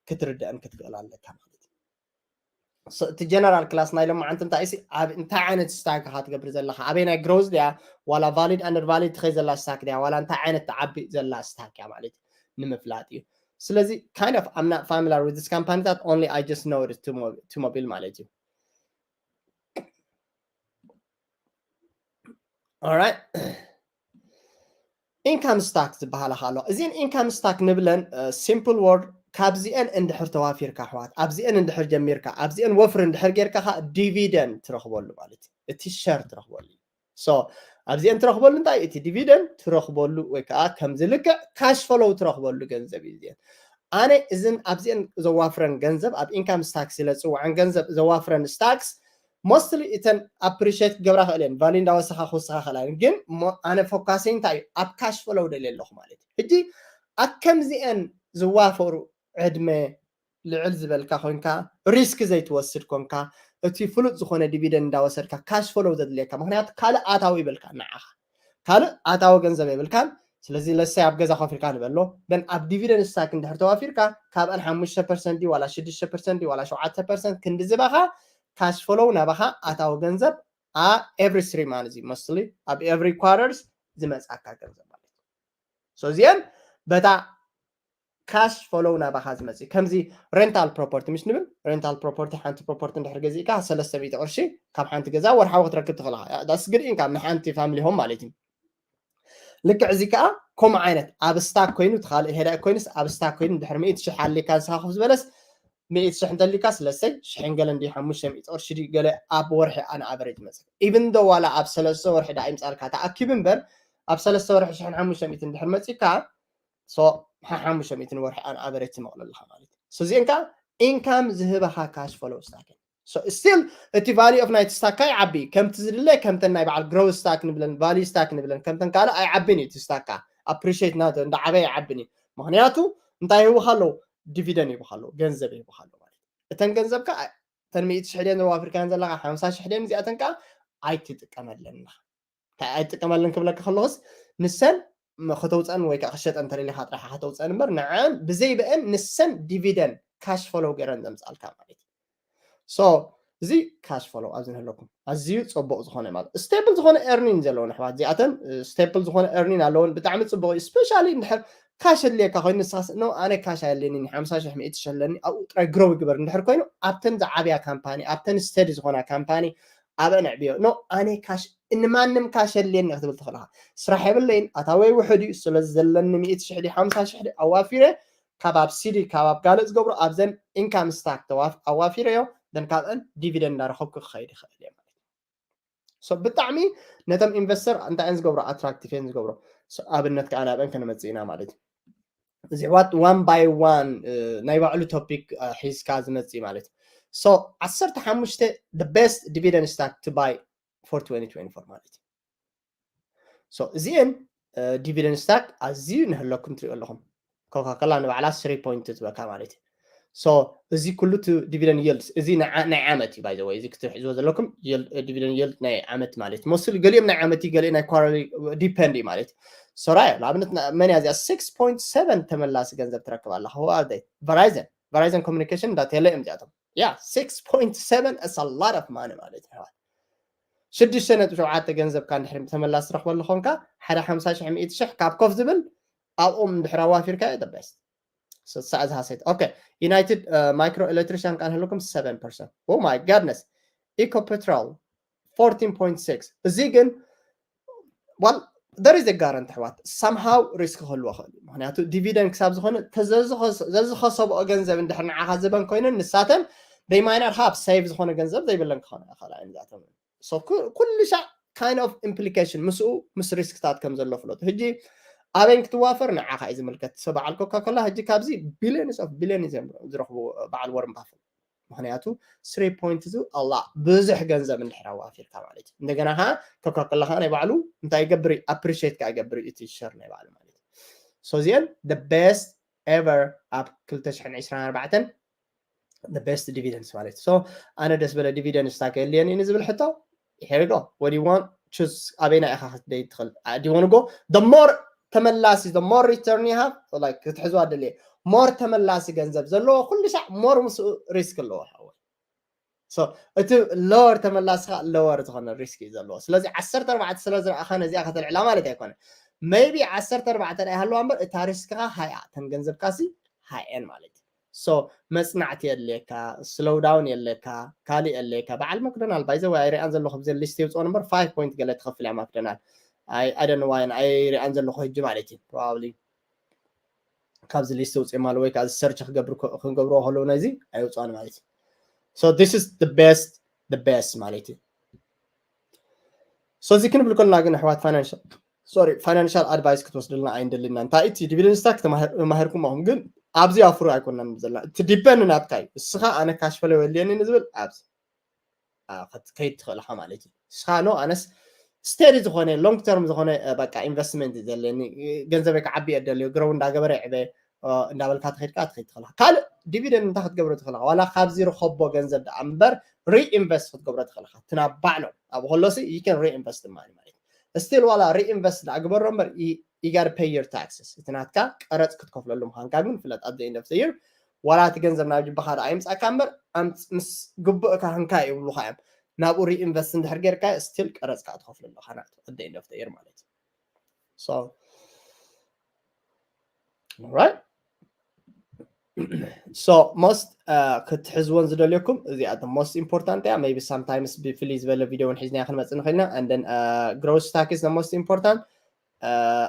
ክትርድአን ክትክእል ኣለካ ማለት እዩ እቲ general class ናይ ሎማዓንቲ እንታይ ሲ ኣብ እንታይ ዓይነት stock ኢኻ ትገብር ዘለኻ ኣበይ ናይ growth ድያ ዋላ value undervalued ትኸይ ዘላ stock ድያ ዋላ እንታይ ዓይነት ትዓቢ ዘላ stock እያ ማለት እዩ ንምፍላጥ እዩ ስለዚ kind of I'm not familiar with this company that only I just know it T-Mobile ማለት እዩ alright income stock ዝበሃላ ከ ኣለዋ እዚን income stock ንብለን simple word ካብዚአን እንድሕር ተዋፊርካ ኣሕዋት ኣብዚአን እንድሕር ጀሚርካ ኣብዚአን ወፍሪ እንድሕር ጌርካ ከ dividend ትረኽበሉ ማለት እዩ እቲ share ትረኽበሉ so ኣብዚአን ትረኽበሉ እንታይ? እቲ dividend ትረኽበሉ ወይ ከዓ ከምዚ ልክዕ cash flow ትረኽበሉ ገንዘብ እዩ። እዚአን ኣነ እዝን ኣብዚአን ዘዋፍረን ገንዘብ ኣብ income tax ኢለ ዝፅውዐን ገንዘብ ዘዋፍረን stocks mostly እተን appreciate ክገብራ ክእል እየን፣ value እንዳወሰኻ ክውስኻ ክእላ እየን። ግን ኣነ focus ይ እንታይ እዩ? ኣብ cash flow ደልየ ኣለኹ ማለት እዩ። ሕጂ ኣብ ከምዚአን ዝዋፈሩ ዕድመ ልዕል ዝበልካ ኮንካ፣ risk ዘይትወስድ ኮንካ፣ እቲ ፍሉጥ ዝኾነ dividend እንዳወሰድካ cash flow ዘድልየካ፣ ምክንያቱ ካልእ ኣታዊ ይብልካ ንዓኻ ካልእ ኣታዊ ገንዘብ የብልካን። ስለዚ ለሰይ ኣብ ገዛ ኮፍ ኢልካ ንበሎ፣ then ኣብ dividend stock እንድሕር ተዋፊርካ ካብአን ሓሙሽተ percent ድዩ ዋላ ሽዱሽተ percent ድዩ ዋላ ሸውዓተ percent ክንዲ ዝባኻ cash flow ናባኻ ኣታዊ ገንዘብ a every three months እዩ mostly ኣብ every quarters ዝመጻካ ገንዘብ ማለት እዩ። So እዚአን በታ cash flow ናባኻ ዝመጽእ ከምዚ rental property ምሽ ንብል። Rental property ሓንቲ property እንድሕር ገዚእካ ሰለስተ ሚእቲ ቅርሺ ካብ ሓንቲ ገዛ ወርሓዊ ክትረክብ ትኽእል ኢኻ። That's good income ንሓንቲ family home ማለት እዩ። ልክዕ እዚ ከዓ ከምኡ ዓይነት ኣብ stock ኮይኑ እቲ ካልእ ሄዳእ ኮይኑስ ኣብ stock ኮይኑ እንድሕር ሚእቲ ሽሕ ኣሊካ ንስኻ ኮፍ ዝበለስ ሚእቲ ሽሕ እንተሊካ ስለሰይ ሽሕን ገለን ድዩ ሓሙሽተ ሚእቲ ቅርሺ ድዩ ገለ ኣብ ወርሒ ኣን average ይመጽእ። Even though ዋላ ኣብ ሰለስተ ወርሒ ደኣ ይምጻልካ ተኣኪቡ እምበር ኣብ ሰለስተ ወርሒ ሽሕን ሓሙሽተ ሚእቲ እንድሕር መጺካ so ሓሙሽተ ሚእቲ ንወርሒ ኣን average ትመቕለልካ ማለት እዩ። So እዚአን ከዓ income ዝህበኻ cash flow stock እየን። So still እቲ value of ናይቲ stock ካ ይዓቢ፣ ከምቲ ዝድለ ከምተን ናይ በዓል growth stock ንብለን value stock ንብለን ከምተን ካልእ ኣይዓብን እዩ። እቲ stock ካ appreciate ናተ እንዳዓበየ ኣይዓብን እዩ። ምክንያቱ እንታይ ይህቡኻ ኣለዉ? Dividend ይህቡኻ ኣለዉ፣ ገንዘብ ይህቡኻ ኣለዉ ማለት እዩ። እተን ገንዘብ ካ እተን ሚእቲ ሽሕ ድየን ዘዋፊርካየን ዘለኻ ሓምሳ ሽሕ ድየን እዚኣተን ከዓ ኣይትጥቀመለን ኢኻ። እንታይ ኣይትጥቀመለን ክብለካ ከለኹስ ንሰን ከተውፀን ወይ ከዓ ክሸጠን እንተደሊኻ ጥራሕ ከተውፀን እምበር ንዐን ብዘይ ብአን ንሰን dividend cash flow ገይረን ዘምፃልካ ማለት እዩ። So እዚ cash flow ኣብዚ ንህለኩም ኣዝዩ ፅቡቅ ዝኾነ ማለት stable ዝኾነ earning ዘለወን ኣሕዋት እዚኣተን stable ዝኾነ earning ኣለወን። ብጣዕሚ ፅቡቅ እዩ። Especially እንድሕር cash ኣድልየካ ኮይኑ ንስኻስ no ኣነ cash ኣየድልየኒ ሓምሳ ሽሕ ሚእቲ ሽሕ ኣለኒ ኣብኡ ጥራይ grow ይግበር እንድሕር ኮይኑ ኣብተን ዝዓብያ company ኣብተን steady ዝኾና company ኣብአን ኣዕብዮ no ኣነ cash ንማንም cash የድልየኒ ክትብል ትኽእል ኢኻ። ስራሕ የብለይን ኣታወይ ውሑድ እዩ ስለዚ ዘለኒ ሚእቲ ሽሕ ድዩ ሓምሳ ሽሕ ድዩ ኣዋፊረ ካብ ኣብ ሲዲ ካብ ኣብ ጋልእ ዝገብሮ ኣብዘን income stock ኣዋፊረዮ then ካብአን dividend እንዳረኸብኩ ክኸይድ ይኽእል እየ ማለት እዩ። So ብጣዕሚ ነቶም investor እንታይ እየን ዝገብሮ? Attractive እየን ዝገብሮ። So ኣብነት ከዓ ናብአን ከነመፅእ ኢና ማለት እዩ። እዚ ኣሕዋት one by one ናይ ባዕሉ topic ሒዝካ ዝመፅእ ማለት እዩ። So ዓሰርተ ሓሙሽተ the best dividend stock to buy for twenty twenty-four ማለት እዩ። So እዚአን dividend stock ኣዝዩ ንህለኩም ትሪኦ ኣለኹም። ኮካኮላ ንባዕላ three point ትበካ ማለት እዩ። So እዚ ኩሉ እቲ dividend yiልድ እዚ ናይ ዓመት እዩ by the way እዚ ክትሕዝዎ ዘለኩም dividend yiልድ ናይ ዓመት ማለት እዩ። Mostly ገሊኦም ናይ ዓመት እዩ ገሊኦም ናይ quarterly depend እዩ ማለት እዩ። ሶራዮ ንኣብነት መን እያ እዚኣ six point seven ተመላሲ ገንዘብ ትረክብ ኣለኻ። Verizon Verizon communication እንዳቴለ እዮም እዚኣቶም። Yeah six point seven is a lot of money ማለት እዩ። ሽዱሽተ ነጥቢ ሸውዓተ ገንዘብካ እንድሕር ተመላሲ ትረኽበሉ ኾንካ ሓደ ሓምሳ ሽሕ ሚእቲ ሽሕ ካብ ኮፍ ዝብል ኣብኦም እንድሕር ኣዋፊርካ the best። ስሳ እዚ ሃሰት okay United Micro Electrician ካ ንህልኩም seven percent። Oh my goodness Ecopetrol fourteen point six እዚ ግን well there is a guarantee ኣሕዋት somehow risk ክህልዎ ክእል እዩ። ምክንያቱ dividend ክሳብ ዝኾነ ዘዝኸሰብኦ ገንዘብ እንድሕር ንዓኻ ዝበን ኮይነን ንሳተን they might not have save ዝኾነ ገንዘብ ዘይብለን ክኾነ ይኽእላ እየን እዛተን። So ኩሉ ሻዕ kind of implication ምስኡ ምስ risk ታት ከም ዘሎ ፍለጡ። ሕጂ ኣበይን ክትዋፈር ንዓኻ እዩ ዝምልከት። So በዓል ኮካኮላ ሕጂ ካብዚ billions of billions እዮም ዝረኽቡ በዓል Warren Buffett። ምክንያቱ three point two a lot ብዙሕ ገንዘብ እንድሕር ኣዋፊርካ ማለት እዩ። እንደገና ከዓ ኮካኮላ ከዓ ናይ ባዕሉ እንታይ ይገብር እዩ? Appreciate ከዓ ይገብር እዩ እቲ share ናይ ባዕሉ ማለት እዩ። So እዚአን the best ever ኣብ ክልተ ሽሕን ዕስራን ኣርባዕተን the best dividends ማለት እዩ። So ኣነ ደስ በለ dividend stock የድልየኒ ንዝብል ሕቶ here you go what do you want choose ኣበይና ኢኻ ክትደይ ትኽእል do you want go the more ተመላሲ the more return you have like ክትሕዝዋ ኣደልየ more ተመላሲ ገንዘብ ዘለዎ ኩሉ ሻዕ more ምስኡ risk ኣለዎ ሓወይ። So እቲ lower ተመላሲ ከዓ lower ዝኾነ risk እዩ ዘለዎ። ስለዚ ዓሰርተ ኣርባዕተ ስለ ዝረኣኻ ነዚኣ ከተልዕላ ማለት ኣይኮነ። Maybe ዓሰርተ ኣርባዕተ ናይ ሃለዋ እምበር እታ risk ኻ ሃያ ተን ገንዘብካ ሲ ሃየን ማለት እዩ። So መጽናዕቲ የድልየካ፣ slow down የድልየካ፣ ካልእ የድልየካ። በዓል ማክዶናል by the way ኣይሪኣን ዘለኹ ብዘ list የውፅኦ number five point ገለ ትኸፍል እያ ማክዶናል። I don't know why ኣይሪኣን ዘለኹ ሕጂ ማለት እዩ probably ካብዚ list ውፅእ ማለት ወይ ከዓ search ክገብር ክንገብርዎ ከለዉ ነዚ ኣይውፅኣን ማለት እዩ። So this is the best the best ማለት እዩ። So እዚ ክንብል ከለና ግን ኣሕዋት financial sorry financial advice ክትወስድልና ኣይንደልና። እንታይ እቲ dividend stock ተማሂርኩም ኣኹም ግን ኣብዚ ኣፍሩ ኣይኮናን ዘለና። እቲ depend ናትካ እዩ። እስኻ ኣነ cash flow የድልየኒ ንዝብል ኣብዚ ከይድ ትኽእል ኢኻ ማለት እዩ። እስኻ no ኣነስ steady ዝኾነ long term ዝኾነ በቃ investment እዩ ዘለኒ፣ ገንዘበይ ክዓቢ እየ ደልዮ፣ grow እንዳገበረ ይዕበ እንዳበልካ ትኸይድካ ትኸይድ ትኽእል ኢኻ። ካልእ dividend እንታይ ክትገብሮ ትኽእል ኢኻ? ዋላ ካብዚ ርኸቦ ገንዘብ ደኣ እምበር reinvest ክትገብሮ ትኽእል ኢኻ። ትናባዕ ነው ኣብኡ ከሎሲ you can reinvest money ማለት እዩ። Still ዋላ reinvest ደኣ ግበሮ እምበር you gotta pay your taxes። እቲ ናትካ ቀረጽ ክትከፍለሉ ምዃንካ ግን ፍለጥ። At the end of the year ዋላ እቲ ገንዘብ ናብ ጅባኻ ደኣ ይምጻካ እምበር ምስ ግቡእካ ህንካ ይብሉኻ እዮም። ናብኡ reinvest እንድሕር ጌርካ still ቀረጽካ ትኸፍለሉ ኢኻ ናቱ at the end of the year ማለት እዩ። So right so most ክትሕዝወን ዝደልየኩም እዚኣ most important እያ። Maybe sometimes ብፍልይ ዝበለ ቪድዮ እውን ሒዝና ክንመፅእ ንኽእል ኢና። And then growth stock is the most important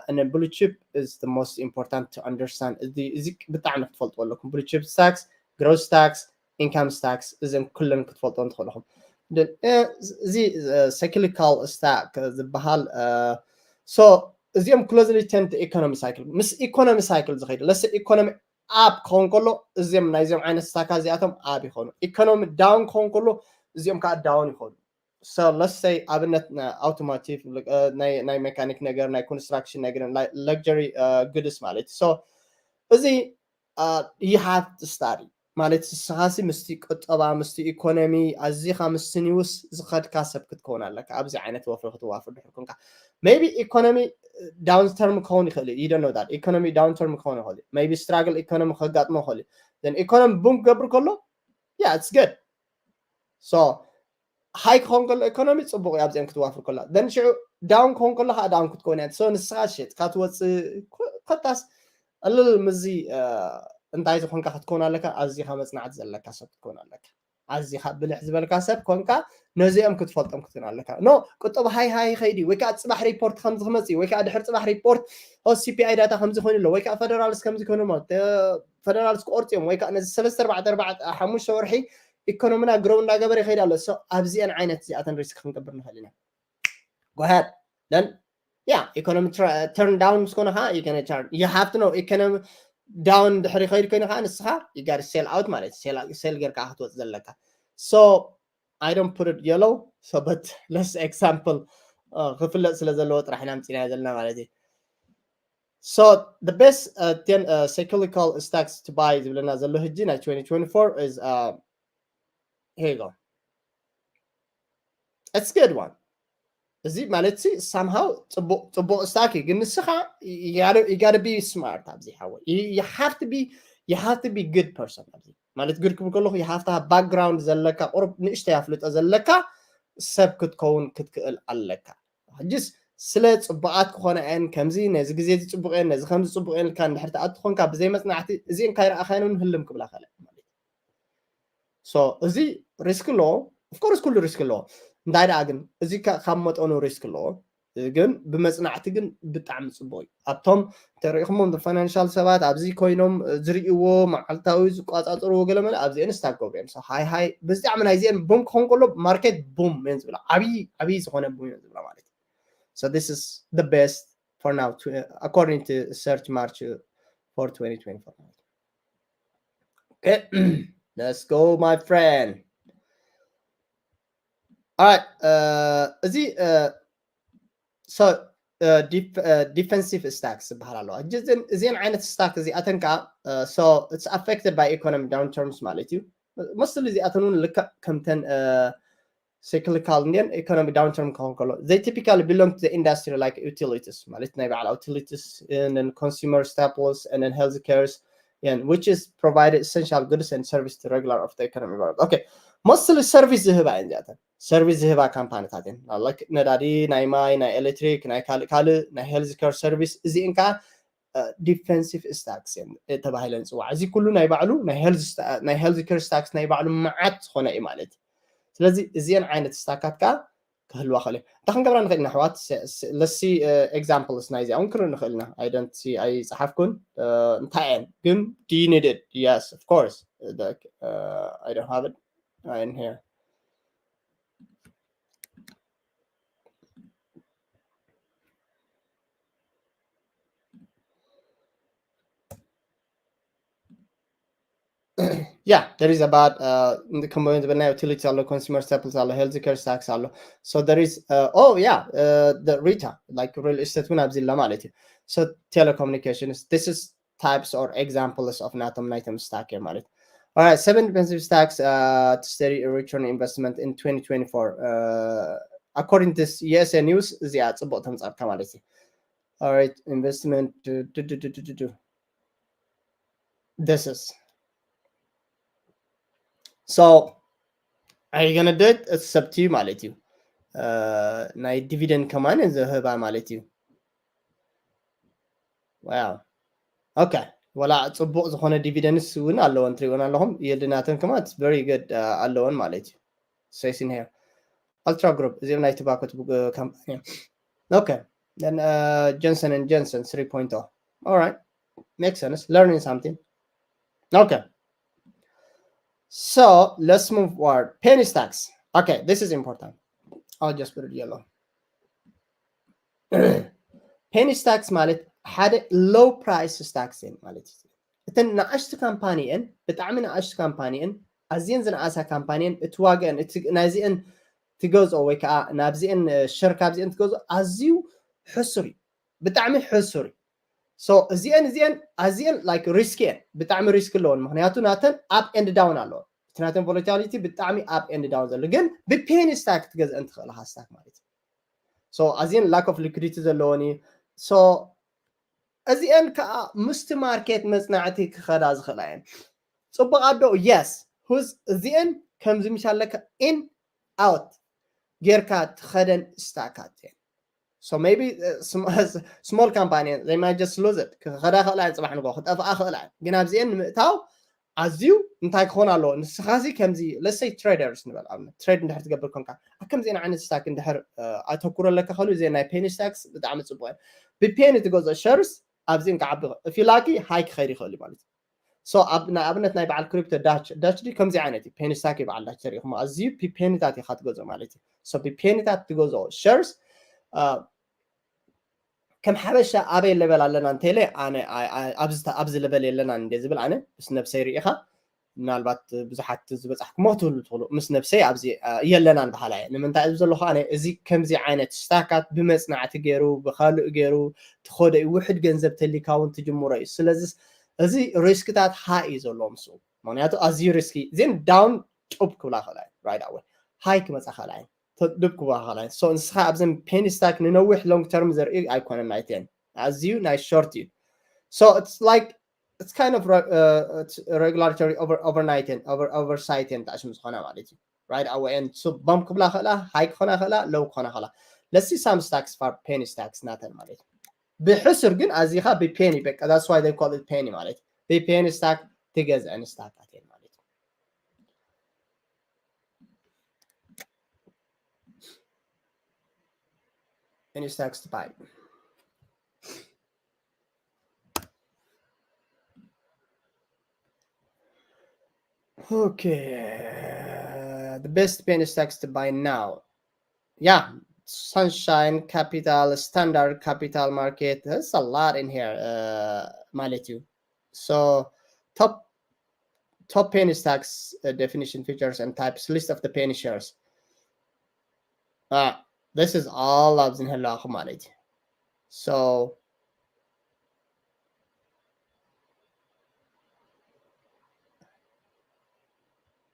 and then blue chip is the most important to understand። እዚ ብጣዕሚ ክትፈልጥዎ ኣለኩም። Blue chip stocks, growth stocks, income stocks እዘን ኩለን ክትፈልጥዎ እንትኽእልኹም። እዚ cyclical stock ዝበሃል so እዚኦም closely tied to economy cycle ምስ economy cycle ዝኸይዱ let's say economy up ክኸውን ከሎ እዚኦም ናይዚኦም ዓይነት ስታካ እዚኣቶም up ይኾኑ። Economy down ክኸውን ከሎ እዚኦም ከዓ down ይኾኑ። So let's say ኣብነት automotive ናይ mechanic ነገር ናይ construction ነገር luxury goods ማለት እዩ። So እዚ you have to study ማለት ንስኻሲ ምስቲ ቁጠባ ምስቲ economy ኣዚኻ ምስቲ news ዝኸድካ ሰብ ክትከውን ኣለካ። ኣብዚ ዓይነት ወፍሪ ክትዋፍር ድሕር ኮንካ maybe economy downturn ክኸውን ይኽእል እዩ። You don't know that economy downturn ክኸውን ይኽእል እዩ። Maybe struggle economy ከጋጥሞ ይኽእል እዩ። Then economy boom ክገብር ከሎ yeah it's good። So high ክኸውን ከሎ economy ፅቡቕ እዩ ኣብዚአን ክትዋፍር ከላ። Then ሽዑ down ክኸውን ከሎ ከዓ down ክትከውን እያ። So ንስኻ ሸጥካ ትወፅእ ኮታስ እልል ምዚ እንታይ ዝኾንካ ክትከውን ኣለካ? ኣዚኻ መፅናዕቲ ዘለካ ሰብ ክትከውን ኣለካ። ኣዚኻ ብልሕ ዝበልካ ሰብ ኮንካ ነዚኦም ክትፈልጦም ክትከውን ኣለካ። No ቁጠባ ሃይ ሃይ ይኸይድ እዩ ወይ ከዓ ፅባሕ report ከምዚ ክመፅእ እዩ ወይ ከዓ ድሕር ፅባሕ report CPI data ከምዚ ኮይኑ ኣሎ ወይ ከዓ federals ከምዚ ኮይኑ ኣሎ federals ክቆርፁ እዮም ወይ ከዓ ነዚ ሰለስተ ኣርባዕተ ኣርባዕተ ሓሙሽተ ወርሒ economy ና grow እንዳገበረ ይኸይድ ኣሎ። So ኣብዚአን ዓይነት እዚኣተን risk ክንገብር ንኽእል ኢና። Go ahead then yeah economy turn down ምስ ኮነ ከዓ you have to know economy down ድሕሪ ይኸይድ ኮይኑ ከዓ ንስኻ you gotta sell out ማለት እዩ። Sell ጌርካ ክትወፅእ ዘለካ። So I don't put it yellow so but let's example ክፍለጥ ስለ ዘለዎ ጥራሕ ኢና ምፅና ዘለና ማለት እዩ። So the best ten cyclical stocks to buy ዝብለና ዘሎ ሕጂ ናይ twenty twenty-four is here you go. It's good one. እዚ ማለት ሲ somehow ፅቡቕ ፅቡቕ stock እዩ ግን ንስኻ you gotta be smart ኣብዚ ሓወይ you have to be you have to be good person ኣብዚ ማለት good ክብል ከለኹ you have to have background ዘለካ ቁሩብ ንእሽተይ ኣፍልጦ ዘለካ ሰብ ክትከውን ክትክእል ኣለካ። ሕጅስ ስለ ፅቡቓት ክኾና እየን ከምዚ ነዚ ግዜ እዚ ፅቡቕ እየን ነዚ ከምዚ ፅቡቕ እየን ኢልካ እንድሕር ትኣቱ ኮንካ ብዘይ መፅናዕቲ እዚአን ካይረኣኻየን እውን ህልም ክብላ ከለ ማለት እዩ። So እዚ risk ኣለዎ። Of course ኩሉ risk ኣለዎ። እንታይ ደኣ ግን እዚ ካብ መጠኑ risk ኣለዎ። ግን ብመፅናዕቲ ግን ብጣዕሚ ፅቡቕ እዩ። ኣብቶም ተሪኢኹሞም financial ሰባት ኣብዚ ኮይኖም ዝርእይዎ መዓልታዊ ዝቆፃፀርዎ ገለመለ ኣብዚአን stock ገብሩ እዮም። So ሃይ ሃይ ብጣዕሚ ናይዚአን boom ክኾን ከሎ market boom እየን ዝብላ። ዓብዪ ዓብዪ ዝኾነ boom እየን ዝብላ ማለት እዩ። So this is the best for now to, according to search March for twenty twenty-four ማለት እዩ። Okay let's go my friend. Alright እዚ so defensive stocks ዝበሃል ኣለዋ። እዚን ዓይነት stock እዚኣተን ከዓ so it's affected by economic downturns ማለት እዩ። Mostly እዚኣተን እውን ልክዕ ከምተን cyclical እንድየን economic downturn ክኸውን ከሎ they typically belong to the industry like utilities ማለት ናይ በዓል utilities and consumer staples and health cares and which is provided essential goods and service to regular of the economy. Okay mostly service ዝህባ እየን እዚኣተን service ዝህባ ካምፓኒታት እየን። Like ነዳዲ ናይ ማይ ናይ ኤሌክትሪክ ናይ ካልእ ካልእ ናይ health care service እዚአን ከዓ defensive stocks እየን ተባሂለን ዝፅዋዓ። እዚ ኩሉ ናይ ባዕሉ ናይ health care stocks ናይ ባዕሉ መዓት ዝኾነ እዩ ማለት እዩ። ስለዚ እዚአን ዓይነት ስታካት ከዓ ክህልዋ ክእል እዩ። እንታይ ክንገብራ ንኽእል ኢና ኣሕዋት? Let's see examples ናይዚኣ እውን ክንርኢ ንኽእል ኢና። I don't see ኣይፀሓፍኩን እንታይ እየን ግን do you need it? Yes of course I don't have it in here. yeah, there is about, uh, ከምኡ ዝበልናዮ utilities ኣሎ፣ consumer staples ኣሎ፣ health care stocks ኣሎ። So there is, uh, oh yeah, uh, the retail, like real estate እውን ኣብዚ ኣሎ ማለት እዩ። So telecommunications, this is types or examples of ናቶም ናይቶም stock እዮም ማለት እዩ። All right, seven defensive stocks, uh, to steady return investment in twenty twenty-four. Uh, according to U S A News, እዚኣ ጽቡቕ ተምጻልካ ማለት እዩ። All right, investment, do, do, do, do, do, do, do. This is. So, are you gonna do it? It's up to you ማለት እዩ። Uh, ናይ dividend ከማን ዝህባ ማለት እዩ። Wow. Okay. ወላ ጽቡቕ ዝኾነ dividends እውን ኣለወን፣ ትሪእወን ኣለኹም። Yield ናተን ከማን it's very good, uh, ኣለወን ማለት እዩ። Says in here. Ultra Group፣ እዚኦም ናይ tobacco company እዮም። Okay. Then, uh, Johnson and Johnson three point oh. All right. Makes sense. Learning something. Okay. So let's move forward. Penny stocks. Okay, this is important. I'll just put it yellow. Penny stocks ማለት ሓደ low price stocks እየን ማለት እዩ። እተን ንኣሽቱ ካምፓኒ እየን፣ ብጣዕሚ ንኣሽቱ ካምፓኒ እየን፣ ኣዝየን ዝነኣሳ ካምፓኒ እየን። እቲ ዋጋን እቲ ናይዚአን ትገዝኦ ወይ ከዓ ናብዚአን፣ ሸር ካብዚአን ትገዝኦ ኣዝዩ ሕሱር እዩ፣ ብጣዕሚ ሕሱር እዩ። So እዚአን እዚአን ኣዝየን like risk እየን፣ ብጣዕሚ risk ኣለወን። ምክንያቱ ናተን up and down ኣለወን። እቲ ናተን volatility ብጣዕሚ up and down ዘሎ፣ ግን ብ penny stock ክትገዝአን ትኽእል ኢኻ፣ stock ማለት እዩ። So ኣዝየን lack of liquidity ዘለወን እዩ። So እዚአን ከዓ ምስቲ market መጽናዕቲ ክኸዳ ዝኽእላ እየን። ጽቡቕ ኣዶ? Yes። Who's እዚአን ከምዚ ምሽ ኣለካ in out ጌርካ ትኸደን stock ኣት እየን። So maybe, uh, small company, they might just lose it. ክኸዳ ክእላ እየን፣ ጽባሕ ንግሆ ክጠፍኣ ክእላ እየን። ግን ኣብዚአን ንምእታው ኣዝዩ እንታይ ክኾን ኣለዎ? ንስኻሲ ከምዚ፣ let's say traders ንበል ኣብነት፣ trade እንድሕር ትገብር ኮንካ፣ ኣብ ከምዚአን ዓይነት stock እንድሕር፣ uh፣ ኣተኩሮ ኣለካ ከሉ፣ እዚአን ናይ penny stocks ብጣዕሚ ጽቡቕ እየን። ብ penny ትገዝኦ shares ኣብዚአን ክዓቢ፣ if you lucky high ክኸይድ ይኽእል እዩ ማለት እዩ። So ኣብ፣ ንኣብነት ናይ በዓል crypto Dash፣ Dash D ከምዚ ዓይነት እዩ፣ penny stock እዩ በዓል Dash ተሪኢኹም፣ ኣዝዩ ብ penny ታት ኢኻ ትገዝኦ ማለት እዩ። So ብ penny ታት ትገዝኦ shares፣ uh፣ ከም ሓበሻ ኣበይ level ኣለና እንተለ፣ ኣነ ኣብዚ level የለና እንደ ዝብል፣ ኣነ ምስ ነብሰይ ርኢኻ፣ ምናልባት ብዙሓት ዝበጻሕኩሞ ክትህሉ ትኽእሉ፣ ምስ ነብሰይ ኣብዚ የለናን በሃላ እየ። ንምንታይ ኣብዚ ዘለኹ ኣነ፣ እዚ ከምዚ ዓይነት stock ኣት ብመጽናዕቲ ገይሩ፣ ብኻልእ ገይሩ ትኸዶ እዩ። ውሕድ ገንዘብ ተሊካ እውን ትጅምሮ እዩ። ስለዚ እዚ risk ታት high እዩ ዘለዎ ምስኡ። ምክንያቱ ኣዝዩ risk እዩ። Then down ጡብ ክብላ ክእላ እየን right away። High ክመጻ ክእላ እየን። ዱብ ክብላ ክእላ እየን። So ንስኻ ኣብዘን penny stock ንነዊሕ long term ዘርኢ ኣይኮነን ናይተን። ኣዝዩ ናይ short እዩ። So it's like, it's kind of re-, uh, it's regulatory over-, overnight እየን፣ over-, oversight እየን ተኣሽሙ ዝኾና ማለት እዩ። Right away እየን። So bump ክብላ ክእላ፣ high ክኾና ክእላ፣ low ክኾና ክእላ። Let's see some stocks for penny stocks ናተን ማለት እዩ። ብሕሱር ግን ኣዚኻ ብ penny በቃ፣ that's why they call it penny ማለት እዩ። ብ penny stock ትገዝአን stock ኣት እየን ማለት እዩ። Penny stocks to buy. Okay, the best penny stocks to buy now. Yeah, Sunshine Capital, Standard Capital Market, there's a lot in here, uh, ማለት እዩ። So top, top penny stocks, uh, definition, features and types, list of the penny shares. Uh, this is all ኣብዚ ንህላኹ ማለት እዩ። So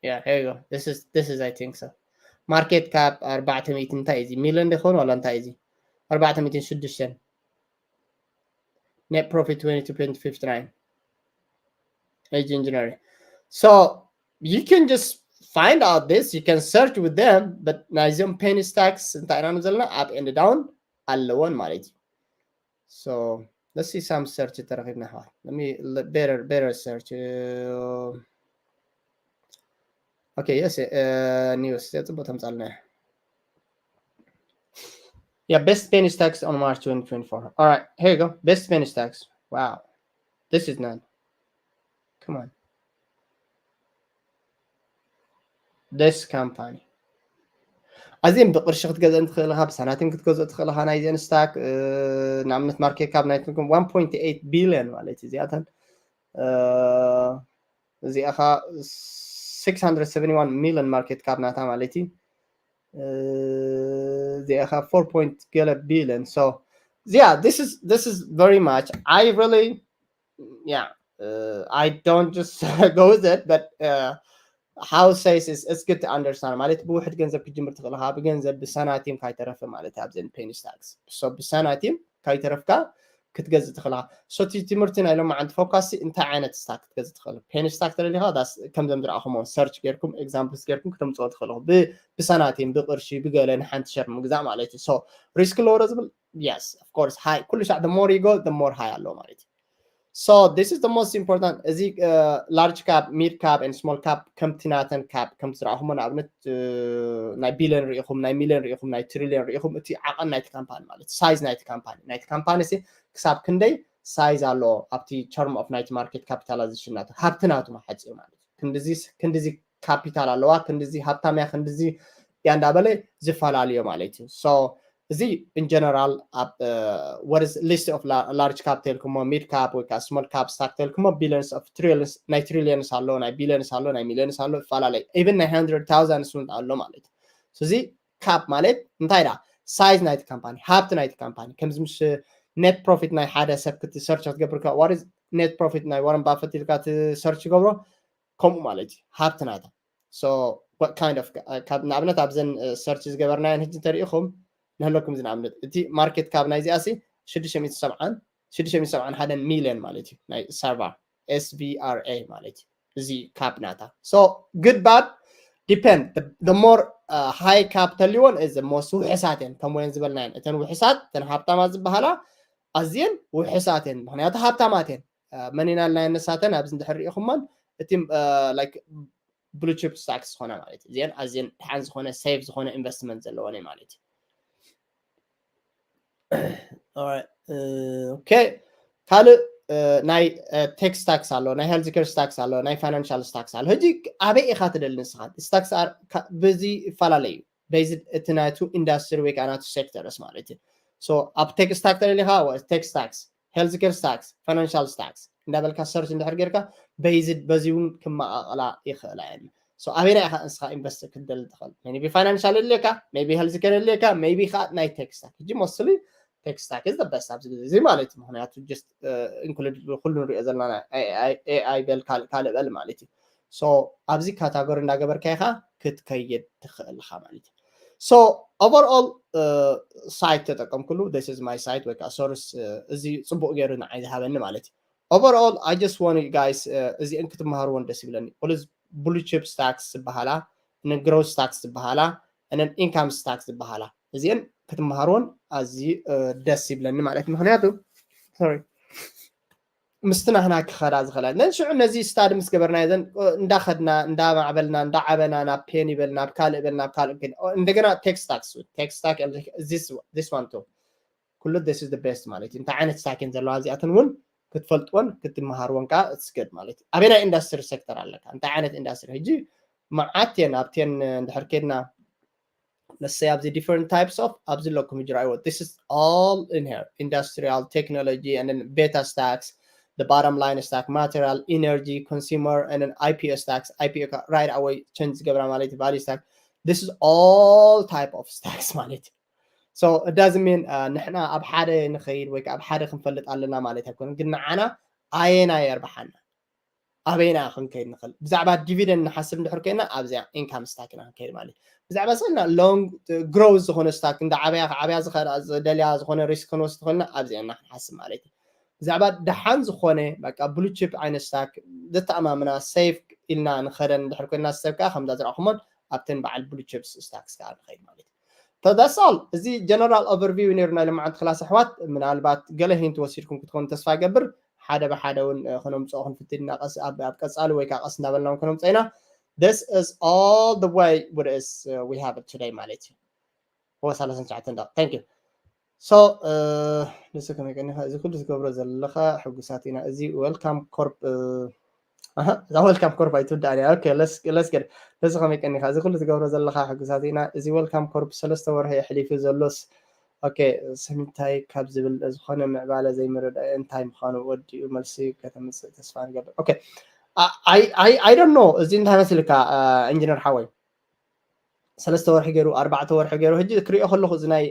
yeah, here you go. This is, this is, I think so. Market cap ኣርባዕተ ሚእቲ እንታይ እዩ እዚ? ሚልዮን ዶ ይኸውን ዋላ እንታይ እዩ እዚ? ኣርባዕተ ሚእቲ ሽዱሽተ። Net profit twenty-two point fifty-nine. Age engineering. So you can just find out this, you can search with them, but ናይዞም penny stocks እንታይ ኢና ንብል ዘለና? Up and down ኣለወን ማለት እዩ። So let's see some search ተረኺብና ኣሕዋት። Let me l-, better, better search. Uh, okay, yes, uh, news. ጽቡቕ ተምጻልና። Yeah, best penny stocks on March twenty twenty-four. All right, here you go. Best penny stocks. Wow. This is none. Come on. This company. ኣዚን ብቕርሺ ክትገዝአን ትኽእል ኢኻ፣ ብሳናቲም ክትገዝኦ ትኽእል ኢኻ። ናይዚአን stock፣ እ፣ ንኣብነት market cap ናይተን one point eight billion ማለት እዩ። እዚኣተን፣ እ፣ እዚኣ ኸዓ six hundred seventy one million market cap ናታ ማለት እዩ። እዚኣ ኸዓ four point ገለ billion። So yeah, this is this is very much, I really, yeah, uh, I don't just go with it, but uh, how says is it's good to understand ማለት ብውሕድ ገንዘብ ክትጅምር ትኽእል ኢኻ። ብገንዘብ ብሳናቲም ካይተረፈ ማለት ኣብዘን ፔኒ ስታክስ። So ብሳናቲም ካይተረፍካ ክትገዝእ ትኽእል ኢኻ። So እቲ ትምህርቲ ናይ ሎማዓንቲ ፎካስ እንታይ ዓይነት ስታክ ክትገዝእ ትኽእል? ፔኒ ስታክ ተደሊኻ ከምዞም ዝረኣኹሞ ሰርች ጌርኩም ኤግዛምፕልስ ጌርኩም ክተምፅኦ ትኽእል ኢኹም። ብሳናቲም ብቅርሺ ብገለ ንሓንቲ ሸር ምግዛእ ማለት እዩ። So ሪስክ ኣለዎ ዝብል፣ yes, of course, high፣ ኩሉ ሻዕ the more you go the more high ኣለዎ ማለት እዩ። So this is the most important። እዚ large cap, mid cap and small cap ከምቲ ናተን cap ከምቲ ዝረኣኹሞ ንኣብነት ናይ ቢልዮን ርኢኹም፣ ናይ ሚልዮን ርኢኹም፣ ናይ ትሪልዮን ርኢኹም፣ እቲ ዓቐን ናይቲ ካምፓኒ ማለት ሳይዝ ናይቲ ካምፓኒ ናይቲ ካምፓኒ ሲ ክሳብ ክንደይ ሳይዝ ኣለዎ ኣብቲ term of ናይቲ ማርኬት ካፒታላይዜሽን ናቱ፣ ሃብቲ ናቱ ሓፂሩ ማለት እዩ። ክንድዚ ክንድዚ ካፒታል ኣለዋ፣ ክንድዚ ሃብታም እያ፣ ክንድዚ እያ እንዳበለ ዝፈላለዮ ማለት እዩ። So እዚ in general ኣብ what is list of large cap ተልኩሞ፣ mid cap ወይ ከዓ small cap stock ተልኩሞ፣ billions of trillions፣ ናይ ትሪልዮንስ ኣሎ፣ ናይ ቢልዮንስ ኣሎ፣ ናይ ሚልዮንስ ኣሎ፣ ይፈላለዩ። Even ናይ hundred thousands እውን ኣሎ ማለት እዩ። So እዚ cap ማለት እንታይ ዳ? ሳይዝ ናይቲ ካምፓኒ፣ ሃብቲ ናይቲ ካምፓኒ። ከምዚ ምስ net profit ናይ ሓደ ሰብ ክት search ክትገብር ከ what is net profit ናይ ዋረን ባፈት ኢልካ ት search ትገብሮ ከምኡ ማለት እዩ። ሃብቲ ናታ። So what kind of፣ ንኣብነት ኣብዘን ሰርች ዝገበርናየን ህጂ እንተሪኢኹም ንህለኩም እዚ ንኣብነት እቲ ማርኬት ካፕ ናይዚኣ ሲ ሽዱሽተ ሚእቲ ሰብዓን፣ ሽዱሽተ ሚእቲ ሰብዓን ሓደን ሚልዮን ማለት እዩ። ናይ ሳርቫ፣ S V R A ማለት እዩ። እዚ ካፕ ናታ። So good bad depend። The more high cap ተልዎን is the most ውሕሳት እየን። ከም ወየን ዝበልናየን እተን ውሕሳት፣ እተን ሃብታማት ዝበሃላ ኣዝየን ውሕሳት እየን፣ ምክንያቱ ሃብታማት እየን። መን ኢና ኢልና የነሳተን ኣብዚ እንድሕር ርኢኹሞን እቲ like blue chip stocks ዝኾነ ማለት እዩ። እዚአን ኣዝየን ደሓን ዝኾነ ሴፍ ዝኾነ ኢንቨስትመንት ዘለወን ማለት እዩ። ኦኬ፣ ካልእ ናይ ቴክ ስታክስ ኣሎ፣ ናይ ሄልዝ ኬር ስታክስ ኣሎ፣ ናይ ፋይናንሻል ስታክስ ኣሎ። ሕጂ ኣበይ ኢኻ ትደሊ ንስኻ? ስታክስ በዚ ይፈላለዩ። ቤዝድ እቲ ናቱ ኢንዳስትሪ ወይ ከዓ ናቱ ሴክተርስ ማለት እዩ። So ኣብ ቴክ ስታክ ተደሊኻ ቴክ ስታክስ፣ ሄልዝ ኬር ስታክስ፣ ፋይናንሻል ስታክስ እንዳበልካ ሰርች እንድሕር ጌርካ ቤዝድ በዚ እውን ክመቃቀላ ይኽእላ እየን። So ኣበይና ኢኻ ንስኻ ኢንቨስት ክትደሊ ትኽእል? ሜቢ ፋይናንሻል የድልየካ፣ ሜቢ ሄልዝ ኬር የድልየካ፣ ሜቢ ከዓ ናይ ቴክ ስታክ። ሕጂ ሞስትሊ ቴክ ስታክ is the best ኣብዚ ግዜ እዚ ማለት እዩ። ምክንያቱ just ኢንክሉድ ኩሉ ንሪኦ ዘለና ኤ ኣይ በል ካልእ በል ማለት እዩ። So ኣብዚ ካታጎሪ እንዳገበርካ ኢኻ ክትከይድ ትኽእል ኢኻ ማለት እዩ። So overall ሳይት ተጠቀምኩሉ፣ this is my site ወይ ከዓ ሶርስ፣ እዚ ፅቡቅ ገይሩ ንዓይ ዝሃበኒ ማለት እዩ። Overall I just want you guys እዚአን ክትመሃርዎን ደስ ይብለኒ። All blue chip stocks ዝበሃላ፣ growth stocks ዝበሃላ፣ income stocks ዝበሃላ እዚአን ክትመሃርዎን ኣዝዩ ደስ ይብለኒ ማለት እዩ። ምክንያቱ ሶሪ ምስቲ ናህና ክኸዳ ዝኽእላ ነን ሽዑ ነዚ ስታዲ ምስ ገበርና ዘን እንዳኸድና እንዳማዕበልና እንዳዓበና ናብ ፔኒ በል ናብ ካልእ በል ናብ ካልእ እንደገና ቴክ ስታክስ ቴክ ስታክ this one too ኩሉ this is the best ማለት እዩ። እንታይ ዓይነት ስታክ እየን ዘለዋ እዚኣተን እውን ክትፈልጥዎን ክትመሃርዎን ከዓ it's good ማለት እዩ። ኣበይ ናይ ኢንዳስትሪ ሴክተር ኣለካ? እንታይ ዓይነት ኢንዳስትሪ? ሕጂ መዓት እየን ኣብተን እንድሕር ኬድና let's say ኣብዚ different types of ኣብዚ ኣለኩም ሕጂ ረኣይዎ። This is all in here: industrial, technology, and then beta stocks, the bottom line stock, material, energy, consumer, and then I P O stocks. I P O right away change ዝገብራ ማለት እዩ። Value stock. This is all type of stocks ማለት እዩ። So it doesn't mean ንሕና ኣብ ሓደ ንኸይድ ወይ ኣብ ሓደ ክንፈልጥ ኣለና ማለት ኣይኮነን። ግን ንዓና ኣየና የርብሓና ኣበይና ክንከይድ ንኽእል? ብዛዕባ ዲቪደንድ ንሓስብ እንድሕር ኮይና ኣብዚኣ ኢንካም ስታክ ኢና ክንከይድ ማለት እዩ። ብዛዕባ ስእልና ሎንግ ግሮውዝ ዝኾነ ስታክ እንዳ ዓበያ ዓበያ ዝደልያ ዝኾነ ሪስክ ክንወስድ ኮይና ኣብዚኣ ኢና ክንሓስብ ማለት እዩ። ብዛዕባ ደሓን ዝኾነ በቃ ብሉ ቺፕ ዓይነት ስታክ ዘተኣማምና ሴፍ ኢልና ንኸደን እንድሕር ኮይና ሰብ ከዓ ከምዛ ዝረኣኹሞን ኣብተን በዓል ብሉ ቺፕስ ስታክስ ከዓ ንኸይድ ማለት እዩ። So that's all። እዚ ጀነራል ኦቨርቪው ነይሩ ናይ ሎማዓንቲ ክላስ ኣሕዋት። ምናልባት ገለ ሂንት ወሲድኩም ክትኮኑ ተስፋ ይገብር። ሓደ ብሓደ እውን ከነምፅኦ ክንፍትን ኢና ቀስ ኣብ ቀፃሊ ወይ ከዓ ቀስ እንዳበልና እውን ከነምፅኦ ኢና። This is all the way with us we have it today ማለት እዩ። ኦ ሰላሳ ትሽዓተ ደቂቕ። Thank you። So ንሱ ከመይ ቀኒኻ እዚ ኩሉ ትገብሮ ዘለኻ ሕጉሳት ኢና። እዚ ዌልካም ኮርፕ እዛ ዌልካም ኮርፕ ኣይትውዳእን እያ። Okay, let's let's get ነዚ ከመይ ቀኒኻ እዚ ኩሉ ትገብሮ ዘለኻ ሕጉሳት ኢና። እዚ ዌልካም ኮርፕ ሰለስተ ወርሒ የሕሊፉ ዘሎስ okay ስም እንታይ ካብ ዝብል ዝኾነ ምዕባለ ዘይምርዳእ እንታይ ምዃኑ ወዲኡ መልሲ ከተምፅእ ተስፋ ንገብር። Okay I don't know እዚ እንታይ መስልካ ኢንጂነር ሓወይ፣ ሰለስተ ወርሒ ገይሩ ኣርባዕተ ወርሒ ገይሩ ሕጂ ክሪኦ ከለኹ እዚ ናይ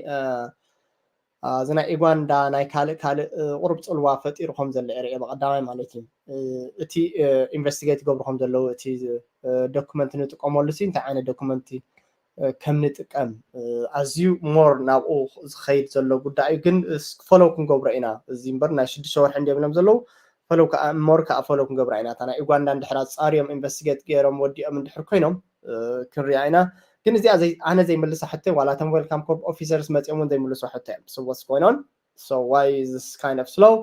እዚ ናይ ኢጓንዳ ናይ ካልእ ካልእ ቁሩብ ፅልዋ ፈጢሩ ከም ዘሎ የርእየ ብቀዳማይ ማለት እዩ። እቲ ኢንቨስቲጌት ይገብሩ ከም ዘለዉ እቲ ዶኩመንት ንጥቀመሉ ሲ እንታይ ዓይነት ዶኩመንት ከም ንጥቀም ኣዝዩ ሞር ናብኡ ዝኸይድ ዘሎ ጉዳይ እዩ። ግን ፈለው ክንገብሮ ኢና እዚ እምበር ናይ ሽዱሽተ ወርሒ እንዲዮም ኢሎም ዘለዉ ፈለው ከዓ ሞር ከዓ ፈለው ክንገብራ ኢና። እታ ናይ ኡጋንዳ እንድሕር ኣፃርዮም ኢንቨስቲጌት ገይሮም ወዲኦም እንድሕር ኮይኖም ክንሪኣ ኢና። ግን እዚኣ ኣነ ዘይምልሳ ሕቶ ዋላ እቶም ዌልካም ኮርፕ ኦፊሰርስ መፂኦም እውን ዘይምልሶ ሕቶ እዮም ስወስ ኮይኖን so why is this kind of slow?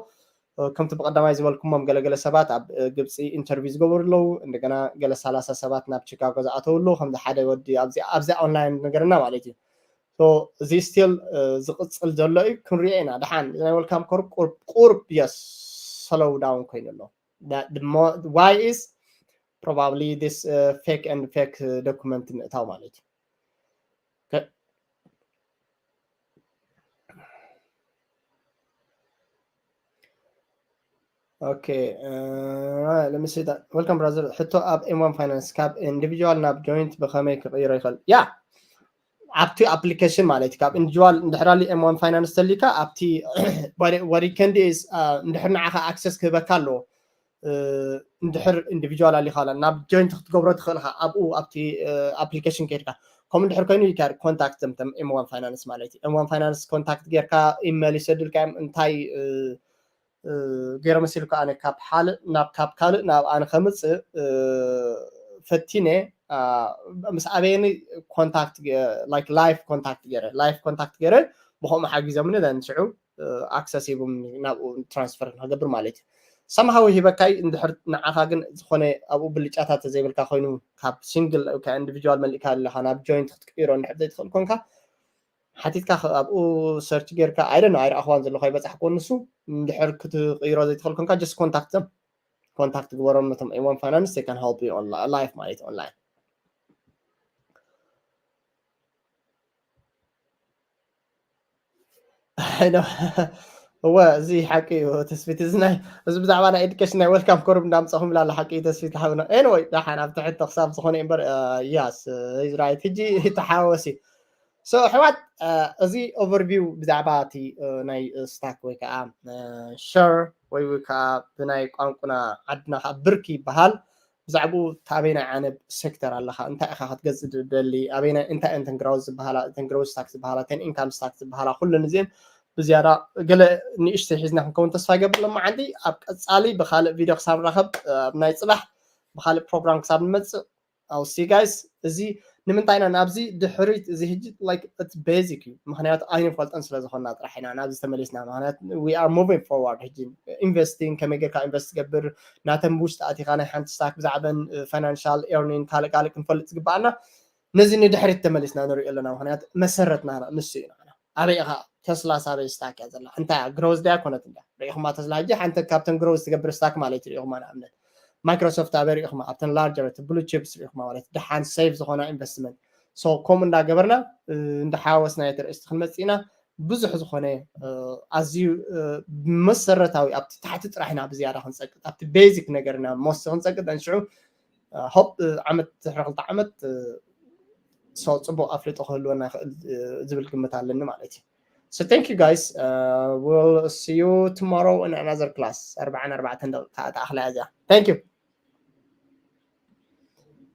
ከምቲ ብቀዳማይ ዝበልኩሞም ገለገለ ሰባት ኣብ ግብፂ ኢንተርቪው ዝገበሩ ኣለዉ። እንደገና ገለ ሰላሳ ሰባት ናብ ቺካጎ ዝኣተው ኣለዉ። ከምዚ ሓደ ወዲ ኣብዚኣ ኦንላይን ነገርና ማለት እዩ። እዚ ስቲል ዝቅፅል ዘሎ እዩ። ክንሪኦ ኢና ደሓን ናይ ዌልካም ኮርፕ ቁርብ የስ ሰሎው ዳውን ኮይኑ ኣሎ። Why is probably this fake and fake document ምእታው ማለት እዩ። Okay, let me see that. Welcome brother. ሕቶ ኣብ M one Finance ካብ ኢንዲቪጁዋል ናብ ጆይንት ብኸመይ ክቕይሮ ይኽእል? ያ ኣብቲ ኣፕሊኬሽን ማለት እዩ። ካብ ኢንዲቪጁዋል እንድሕር ኣሊ M one Finance ተሊካ ኣብቲ what you can do is እንድሕር ንዓኻ ኣክሰስ ክህበካ ኣለዎ። እንድሕር ኢንዲቪጁዋል ኣሊኻ ናብ ጆይንት ክትገብሮ ትኽእል ኢኻ ኣብኡ ኣብቲ ኣፕሊኬሽን ከይድካ። ከምኡ እንድሕር ኮይኑ you can contact them M one Finance ማለት እዩ። M one Finance ኮንታክት ጌርካ ኢሜል ይሰዱልካ እዮም እንታይ ገይረ መሲልካ ኣነ ካብ ሓልእ ናብ ካብ ካልእ ናብ ኣነ ከምፅእ ፈቲነ ምስ ኣበየኒ ኮንታክት ላይፍ ኮንታክት ገይረ ላይፍ ኮንታክት ገይረ ብከምኡ ሓጊዞምኒ ንሽዑ ኣክሰስ ሂቡም ናብኡ ትራንስፈር ንክገብር ማለት እዩ። ሰምሃዊ ሂበካይ እንድሕር ንዓኻ ግን ዝኾነ ኣብኡ ብልጫታት ዘይብልካ ኮይኑ ካብ ሲንግል ኢንዲቪጁዋል መሊእካ ኣለካ ናብ ጆይንት ክትቅይሮ እንድሕር ዘይትኽእል ኮንካ ሓቲትካ ኣብኡ ሰርች ጌርካ ኣይደ ኣይረኣኽዋን ዘለኹ ኣይበፃሕክዎ ንሱ እንድሕር ክትቅይሮ ዘይትኽእል ኮንካ ጀስት ኮንታክት ዘም ኮንታክት ግበሮም ነቶም M one Finance they can help you on life ማለት ኦንላይን። እወ እዚ ሓቂ እዩ ተስፊት እዚ ናይ እዚ ብዛዕባ ናይ ኤዱኬሽን ናይ ዌልካም ኮርፕ እንዳምፀኹም ብላለ ሓቂ እዩ ተስፊት ሓውና። Anyway ደሓን ኣብ ትሕቶ ክሳብ ዝኾነ እምበር yes is right ሕጂ ተሓወሲ። So ኣሕዋት እዚ ኦቨርቪው ብዛዕባ እቲ ናይ ስታክ ወይ ከዓ ሸር ወይ ከዓ ብናይ ቋንቁና ዓድና ከዓ ብርኪ ይበሃል። ብዛዕባኡ ኣበየናይ ዓይነት ሴክተር ኣለኻ እንታይ ኢኻ ክትገዝእ ትደሊ ኣበየናይ እንታይ እየን ተን ግሮውዝ ዝበሃላ እተን ግሮውዝ ስታክ ዝበሃላ እተን ኢንካም ስታክ ዝበሃላ ኩለን እዚአን ብዝያዳ ገለ ንእሽተይ ሒዝና ክንከውን ተስፋ ይገብር። ሎመዓንቲ ኣብ ቀፃሊ ብካልእ ቪድዮ ክሳብ ንራኸብ ኣብ ናይ ፅባሕ ብካልእ ፕሮግራም ክሳብ ንመፅእ I'll see you guys። እዚ ንምንታይ ኢና ናብዚ ድሕሪት እዚ ሕጂ like it's basic እዩ ምክንያቱ ኣይንፈልጠን ስለ ዝኾንና ጥራሕ ኢና ናብዚ ተመሊስና ምክንያቱ we are moving forward ሕጂ ኢንቨስቲንግ ከመይ ጌርካ ኢንቨስት ትገብር ናተን ብውሽጢ ኣቲኻ ናይ ሓንቲ ስታክ ብዛዕበን ፋይናንሻል ኤርኒንግ ካልእ ካልእ ክንፈልጥ ዝግበኣና ነዚ ንድሕሪት ተመሊስና ንሪኦ ኣለና ምክንያቱ መሰረትና ንሱ እዩ ንዓና ኣበይ ኢኻ ተስላ ሳበይ ስታክ እያ ዘላ እንታይ ግሮዝ ድያ ኮነት እንዳ ሪኢኹማ ተስላ ሕጂ ሓንቲ ካብተን ግሮዝ ትገብር ስታክ ማለት ሪኢኹማ ንኣብነት ማይክሮሶፍት ኣበይ ሪኢኹማ ኣብተን ላርጀር ብሉ ቺፕስ ሪኢኹማ ማለት ደሓን ሴፍ ዝኾና ኢንቨስትመንት so ከምኡ እንዳገበርና እንዳሓዋወስና የትርእስቲ ክንመፅእ ኢና ብዙሕ ዝኾነ ኣዝዩ መሰረታዊ ኣብቲ ታሕቲ ጥራሕ ኢና ብዝያዳ ክንፀቅጥ ኣብቲ ቤዚክ ነገርና ሞስት ክንፀቅጥ እንሽዑ ሆፕ ዓመት ድሕሪ ክልተ ዓመት so ፅቡቅ ኣፍልጦ ክህልወና ይኽእል ዝብል ግምት ኣለኒ ማለት እዩ so thank you guys uh, we'll see you tomorrow in another class ኣርባዓን ኣርባዕተን ደቂቃ ተኣኽላ እዚኣ thank you